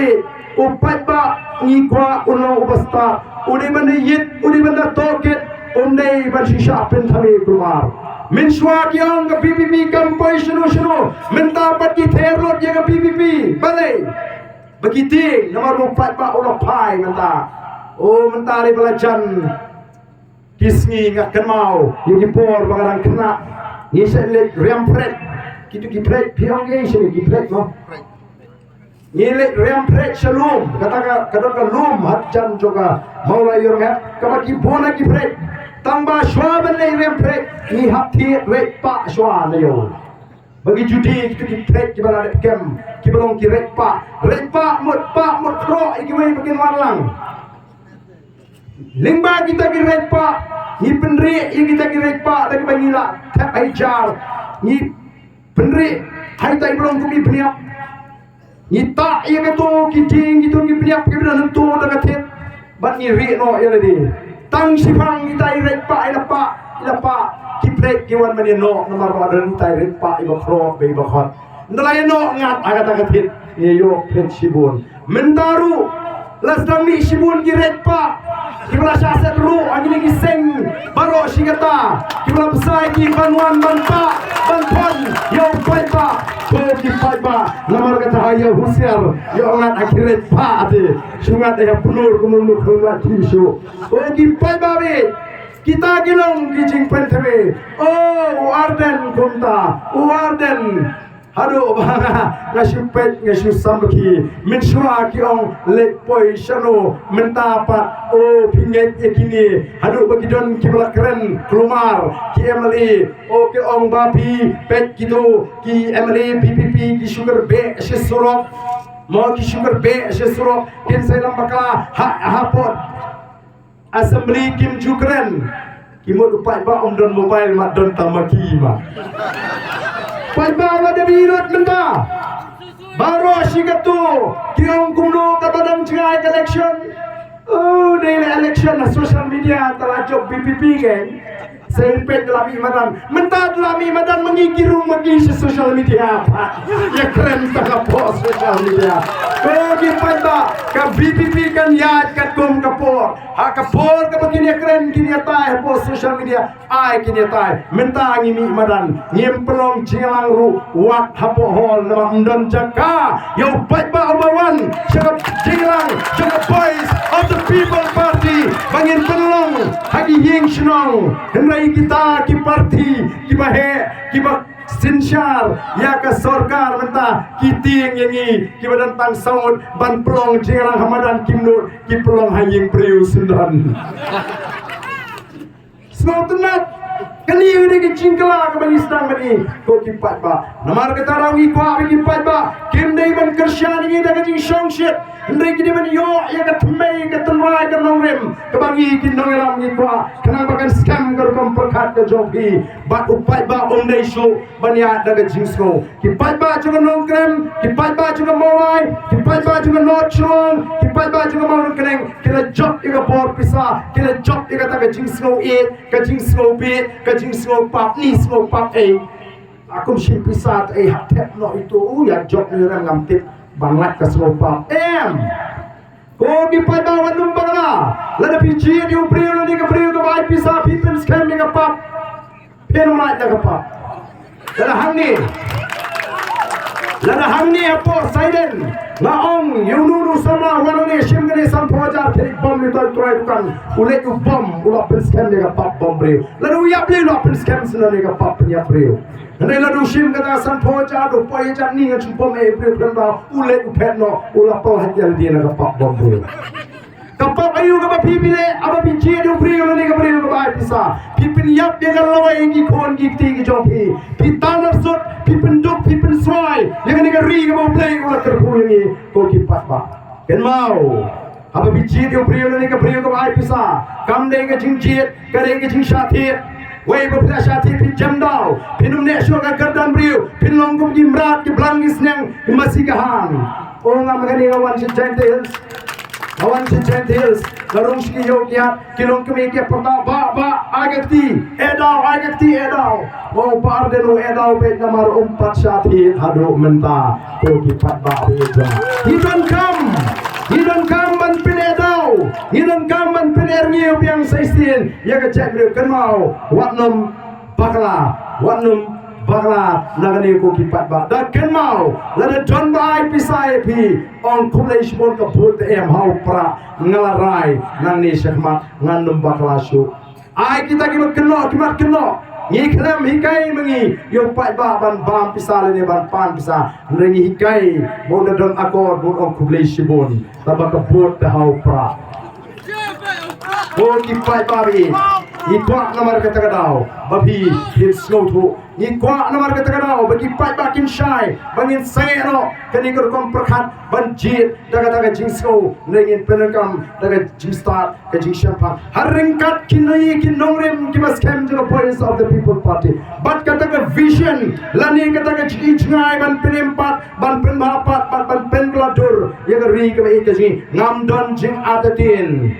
u paidbah ngi kwah un long uba stad. U dei ban da ïit, u dei ban da tohkit, um dei ban shisha pynthame kulmar. Mynshuwa ki ong ka VPP kam poi shano shano, mynta pat ki ther lut ïa ka VPP. Balei? Ba ki tieng, namar ba u paidbah u la phai mynta. O mynta re ba la jan ki sngi, nga kynmaw ïa ki por ba nga dang khynnah, ngi sa leit riam pret. Kitu ki pret, phi ong ki shane ki pret mo? Ngi leit riam pret sha lum, kata ka, ka don ka lum hajan jong ka Mawlai Ïorngep, kaba ki bun na ki pret. Tang ba shuwa ban leit riam pret, ngi hap thied riej pah shuwa na ïew. Ba ki ju die kitu ki pret kiba la dep kem, kiba long ki riej pah, riej pah mut pah mut khroh ïa kiwei ba kin wan lang. Lyngba kita ki riej pah, ngi pynrieh ïa kita ki riej pah da kaba ngi la thep ha i jar. Ngi pynrieh ha ita i ba long kum i bniap. Ngi tah ïa kato ki dieng, kito ki bniap kiba don hangto da ka thied. Bad ngi rieh noh ïa lade. Tang shipang ita i riej pah, i la pah, i la pah. Ki pret ki wan ban ïa noh namar ba don ita i riej pah iba khroh bad iba khot. Ynda la ïa noh ngat ha kata ka thied, ngi ïoh phet shibun. Mynta ruh la sdang mih shibun ki riej pah kiba la shah set ruh ha kine ki seng baroh shi katta, kiba la bsa ïa ki ban wan ban pah ban thon ïa u paidbah. Ko ki paidbah, namar kata ha ïa husiar, ïoh ngat ha ki riej pah te. Shu ngat ïa pynur kumno kumno kham la ki shu. Ko ki paidbah bad kita ki long ki jingpynthymmai. O u Ardent kumta, u Ardent. Haduh ba nga shu peit, nga shu samrkhie. Mynshuwa ki ong leit poi shano, mynta pat o phi ngeit ïa kine. Haduh ba ki don kiba la kren kulmar ki MLA. O ki ong ba phi peit kito ki MLA VPP ki shu kyrpad sha surok. Mo ki shu kyrpad sha surok, kin sa ïalam bakla ha, hapoh Assembly kim ju kren. Ki mut u paidbah um don mobile, mat don tang ma ki ma. Paidbah la dep ïa lut mynta. Baroh shi katto ki ong kumno kaba dang jngai ka election. O dei la election ha social media, ta la jop VPP kan. Sa ïa peit la mih madan. Mynta la mih madan ma ngi, ki rung ma ki sha social media pat. Ïa kren tang hapoh social media. Ko ki paidbah, ka VPP kan ïaid katkum ka por. Ha ka por kaba kin ïa kren, kin ïa tai hapoh social media, ai kin ïa tai. Mynta ngi mih madan, ngim pynlong jingïalang ruh wat hapoh hall namar ym don jaka. Ïa u paidbah uba wan sha ka jingïalang jong ka Voice of the People Party ba ngin pynlong ha ki ïing shnong. Hynrei kita ki party kiba heh, kiba synshar ïa ka sorkar mynta ki tieng ïa ngi, kiba don tang saw ngut ban pynlong jingïalang ha madan, kim nud, ki pynlong ha ïing briew syndon. Sngewtynnat, kane ka dei ka jingkylla kaba ngi sdang bad ngi ko ki paidbah. Namar kata ruh ngi kwah ba ki paidbah kim dei ban kyrshan ïa ngi da ka jingshongshit. Hynrei ki dei ban ïoh ïa ka thymmei, ka tynrai, ka nongrim kaba ngi ki nongïalam ngi kwah, khnang ba kan skhem ka rukom pyrkhat ka jong phi. Bad u paidbah um dei shuh ban ïaid da ka jingsngew. Ki paidbah jong ka Nongkrem, ki paidbah jong ka Mawlai, ki paidbah jong ka North Shillong, ki paidbah jong ka Mawryngkneng, ki la jop ïa ka bor pisa, ki la jop ïa kata ka jingsngew ïeit, ka jingsngew bieit, ka jingsngew pap, ni sngew pap ei. Akum shim pisa te ei, hap thep noh ito, u ïa jop ni rem ngam tip ban lait ka sngew pap. Em. Ko ki paidbah wat nym bakla. Lada phi jied ïa u briew lane ka briew kaba ai pisa, phi pynskhem ïa ka pap. Phin ym lait da ka pap. Lada hangne, lada hangne hapoh Saiden nga ong ïa uno uno u samla, wan hangne shim kane sanphew hajar, phi leit bom ïa uta u trai dukan. U leit u bom, u la pynskhem ïa ka pap bom briew. Lada u ïap lei u la pynskhem shuh ïa ka pap pynïap briew. Hynrei lada u shim kata sanphew hajar, u poi hajar ni, ngan shu bom ei briew khlem da, u leit u phet noh, u la pynlait ïa lade na ka pap bom briew. Ka pap aïu kaba phi phi leh, haba phi jied ïa u briew lane ka briew kaba ai pisa? Phi pynïap ïa ka lawei ki khun ki kti ki jong phi. Phi tan arsut, phi pynduk, phi pynswai ïa kane ka ri kaba U Blei u la kyrkhu ïa ngi ko ki paidbah. Kynmaw, haba phi jied ïa u briew lane ka briew kaba ai pisa, kam dei ka jingjied, ka dei ka jingshah thied. Wei ba phi la shah thied phi jem daw, phin ym neh shuh ka kyrdan briew, phin long kum ki mrad, ki blang, ki sneng, ki masi ka hang. O nga ma kane nga wan sha Jaintia Hills. Nga wan sha Jaintia Hills. Nga rung sha ki ïew ki ïat, ki longkmie ki pyrta, "Bah, bah, ai ka kti, eh daw, ai ka kti, eh daw." O Bah Ardent u eh daw beit namar um pat shah thied haduh mynta. Ko ki paidbah beit. Ngi donkam, ngi donkam ban pyn-eh daw, ngi donkam ban pyn-eh rngiew biang sa shisien ïa ka jaitbynriew. Kynmaw, wat nym bakla, wat nym bakla na kane ko ki paidbah. Da kynmaw, lada don ba ai pisa ïa phi, ong khublei shibun, ka vote te em ha u Prah, nga la rai nangne shakhmat, ngan nym bakla shuh. Ai kita kiba kynnoh, ki mat kynnoh. Ngi khlem hikai ma ngi ïa u paidbah ban bam pisa lane ban pan pisa. Hynrei ngi hikai ba u da don akor, ba u ong khublei shibun. Tangba ka vote te ha u Prah. Ko ki paidbah, ngi kwah namar kata ka daw ba phi, phin sngewthuh. Ngi kwah namar kata ka daw ba ki paidbah kin shai, ba ngin sangeh noh kane ka rukom pyrkhat ban jied da kata ka jingsngew, ne ngin pyndonkam da ka jingstad, ka jingshemphang ha ryngkat kine ki nongrim kiba skhem jong ka Voice of the People Party. Bad kata ka vision lane kata ka jingïohi jngai ban pynim pat, ban pynbha pat, ban, ban pynkylla dur ïa ka ri kaba ïeit ka jong ngi, ngam don jingartatien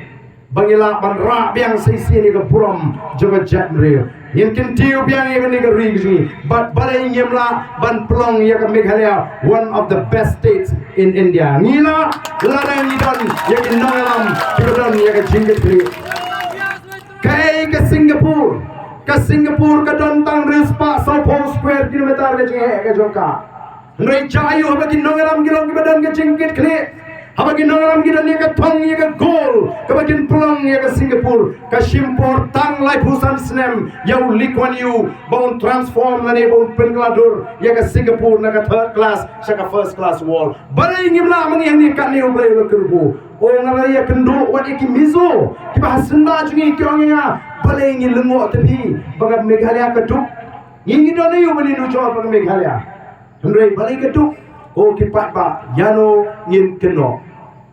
ba ngi lah ban rah biang sa shisien ïa ka burom jong ka jaitbynriew. Ngin kyntiew biang ïa kane ka ri ka jong ngi. Bad balei ngim lah ban pynlong ïa ka Meghalaya one of the best states in India? Ngi lah, lada ngi don ïa ki nongïalam kiba don ïa ka jingkitkhlieh. Kaei ka Singapore? Ka Singapore ka don tang hynriew spah sawphew square kilometer ka jingheh ka jong ka. Hynrei jia ïa u, haba ki nongïalam ki long kiba don ka jingkitkhlieh, haba ki nongïalam ki don ïa ka thong, ïa ka goal kaba kin pynlong ïa ka Singapore, ka shim por tang laiphew san snem ïa u Lee Kuan Yew ba un transform lane ba un pynkylla dur ïa ka Singapore na ka third class sha ka first class world. Balei ngim lah ma ngi hangne? Katne U Blei u la kyrkhu. O, nga la ïakynduh wat ïa ki Mizo kiba ha syndah jong ngi, ki ong ïa nga, balei ngi lyngngoh te phi ba ka Meghalaya ka duk? Ngi, ngi don aïu ban ïanujor ba ka Meghalaya? Hynrei balei ka duk? Ko ki paidbah, ïano ngin kynnoh?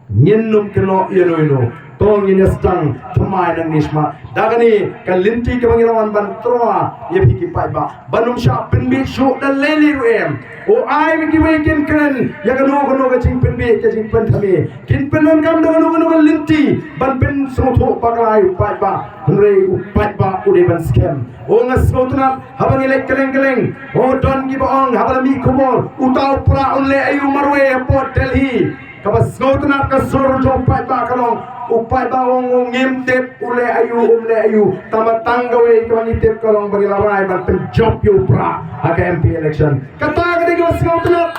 Ngin nym kynnoh ïano ïano. To ngin ïa sdang thymmai nangne shakhmat da kane ka lynti kaba ngi la wan ban tyrwa ïa phi ki paidbah. Ban ym shah pynbiej shuh da lei lei ruh em. O, ai ba kiwei kin kren ïa kano kano ka jingpynbiej, ka jingpynthame. Kin pyndonkam da kano kano ka lynti ban pynsngewthuh bakla ïa u paidbah. Hynrei u paidbah u dei ban skhem. O, nga sngewtynnat haba ngi leit kylleng kylleng. O, don kiba ong haba la mih khubor, uta u Prah un leh aïu marwei hapoh Delhi. Kaba sngewtynnat ka sur jong u paidbah ka long, u paidbah u ong u ngim tip u leh aïu, um leh aïu. Tangba tang kawei kaba ngi tip ka long ba ngi la rai ban pynjop ïa u Prah ha ka M P election. Kata ka dei kaba sngewtynnat.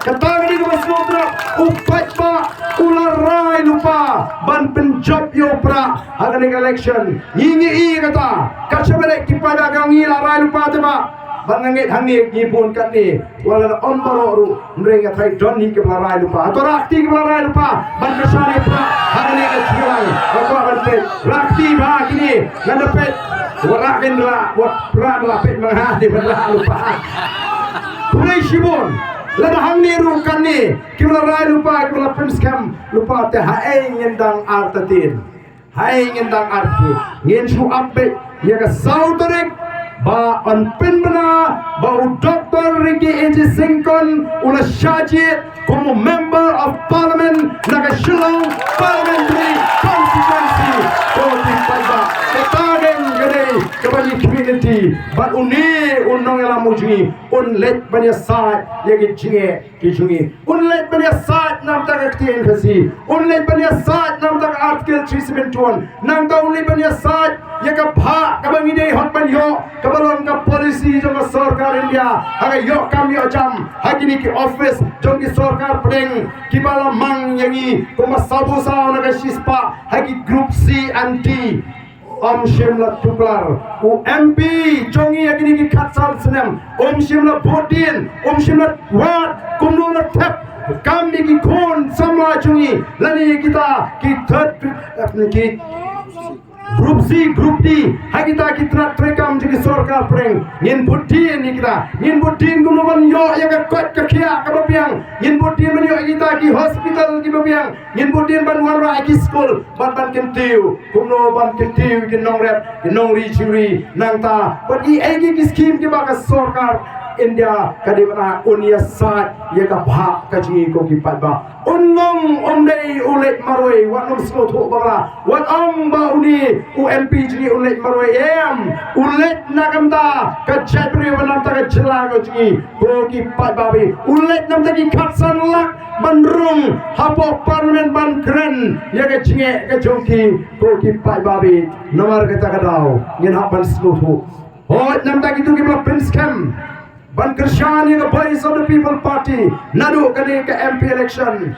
Kata ka dei kaba sngewtynnat. U paidbah u la rai lypa ban pynjop ïa u Prah ha kane ka election. Ngi, ngi i kata. Kat shaba dei ki paidbah ki ong ngi la rai lypa te ba, ba nga ngeit hangne ngi bun katne. Wat la ym baroh ruh, hynrei nga tharai don hi kiba la rai lypa. Hato rah kti kiba la rai lypa ban kyrshan ïa u Prah ha kane ka jingïalang? Nga kwah ban peit. Rah kti bha kine, ngan da peit. Wat rah kin rah, wat rah, rah peit ma nga, dei ban rah lypa. Khublei shibun. Lada hangne ruh katne kiba la rai lypa, kiba la pynskhem lypa, te haei ngin dang artatien? Haei ngin dang artatien? Ngin shu ap beit ïa ka saw tarik ba yn pynbna ba u Doctor Ricky A J Syngkon u la shah jied kum u Member of Parliament na ka Shillong Parliamentary Constituency. Ko ki paidbah, kata ka dei kaba ngi khmih lynti. Bad une u nongïalam u jong ngi un leit ban ïasaid ïa ki jingeh ki jong ngi. Un leit ban ïasaid na bynta ka ktien Khasi. Un leit ban ïasaid na bynta ka Article three seventy-one. Nangta un leit ban ïasaid ïa ka bhah kaba ngi dei hok ban ïoh, kaba long ka policy jong ka sorkar India ha ka ïoh kam ïoh jam ha kine ki office jong ki sorkar pdeng kiba la mang ïa ngi kumba sawphew saw na ka shispah ha ki group C and D. Ym shym la tuklar. U M P jong ngi ha kine ki khatsan snem, ym shym la vote dien, ym shym la wad kumno la thep kam ïa ki khun samla jong ngi, lane kita ki third, ki group C, group D, ha kita ki tnat treikam jong ki sorkar pdeng. Ngin vote dien ïa kita. Ngin vote dien kumno ban ïoh ïa ka koit ka khiah kaba biang. Ngin vote dien ban ïoh ïa kita ki hospital kiba biang. Ngin vote dien ban wanrah ïa ki skul, ban, ban kyntiew kumno ban kyntiew ïa ki nongrep, ki nongri jingri. Nangta bad kiei kiei ki skim kiba ka sorkar India ka dei ban ai, un ïasaid ïa ka bhah ka jong ngi ko ki paidbah. Un long, um dei u leit marwei, wat nym sngewthuh bakla. Wat ong ba une u M P jong ngi un leit marwei, em. U leit na ka bynta ka jaitbynriew, na ka bynta ka jylla ka jong ngi ko ki paidbah. U leit na ka bynta ki khatsan lak ban rung hapoh Parliament ban kren ïa ka jingeh ka jong ki ko ki paidbah. Namar kata ka daw ngin hap ban sngewthuh. Hooid, namar kito kiba la pynskhem ban kyrshan ïa ka Voice of the People Party naduh kane ka M P election.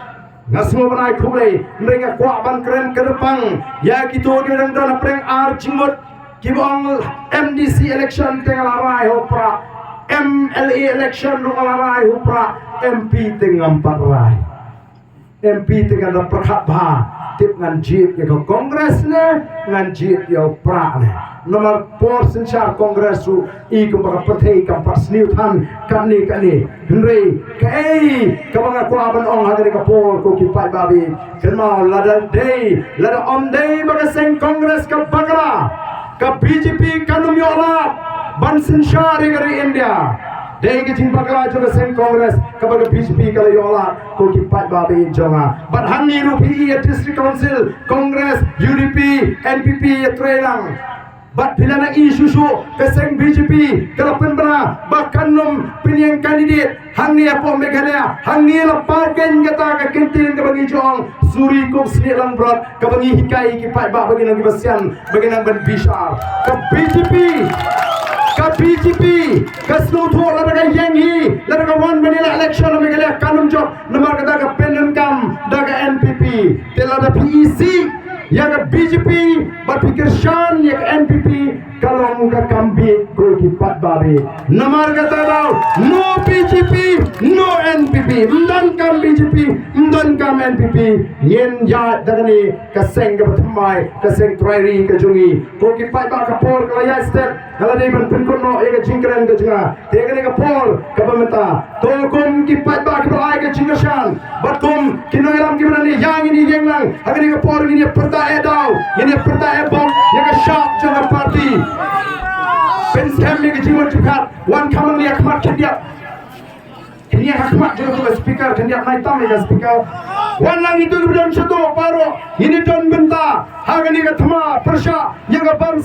Nga sngewbha ban ai khublei, hynrei nga kwah ban kren kyrpang ïa kito kiba dang don hapdeng ar jingmut, kiba ong M D C election te nga la rai ha u Prah, M L A election ruh nga la rai ha u Prah, M P te ngam pat rai. M P te ngan da pyrkhat bha, tip ngan jied ïa ka Congress ne ngan jied ïa u Prah ne. Namar por synshar Congress ruh i kumba ka pyrthei kam pat sniew than kane kane. Hynrei kaei kaba nga kwah ban ong ha kane ka por, ko ki paidbah ba ïeit, kynmaw, lada dei, lada ym dei ba ka seng Congress ka bakla, ka B J P kan ym ïoh lad ban synshar ïa ka ri India. Dei ka jingbakla jong ka seng Congress kaba ka B J P ka la ïoh lad, ko ki paidbah ba ïeit jong nga. Bad hangne ruh phi ïa District Council, Congress, U D P, N P P ïa trei lang. Bad phi la nang ïohi shuh shuh ka seng B J P ka la pynbna ba kan ym pynïeng candidate hangne hapoh Meghalaya. Hangne la paw keiñ kata ka kyntien kaba ngi ju ong, suri kup snieh langbrot, kaba ngi hikai ki paidbah ba ngi nang kiba sian, ba ngi nang ban bishar. Ka B J P, ka B J P ka sngewthuh lada ka ïeng hi, lada ka wan ban ïaleh election ha Meghalaya kan ym jop, namar kata ka pyndonkam da ka N P P. Te lada phi isih ïa ka B J P bad phi kyrshan ïa ka N P P, ka long ka kam bieit, ko ki paidbah ba ïeit. Namar kata daw, no B J P, no N P P. Ym donkam B J P, ym donkam N P P. Ngin ïaid da kane ka seng kaba thymmai, ka seng trai ri ka jong ngi. Ko ki paidbah, ka por ka la ïaid stet, nga la dei ban pynkut noh ïa ka jingkren ka jong nga. Te kane ka por kaba mynta, to kum ki paidbah kiba ai ka jingkyrshan bad kum ki nongïalam kiba nang ïa ngin ïeng lang ha kane ka por, ngin ïa pyrta eh daw, ngin ïa pyrta eh bok ïa ka shap jong ka party. Pynskhem ïa ka jingmut jingpyrkhat, wan kham lang ïa khmat khyndiat. Kine ha khmat jong ka speaker, khyndiat nai tam ïa ka speaker. Wan lang ïa tu kiba don shato baroh, ngin ïa don bynta ha kane ka thma pyrshah ïa ka ban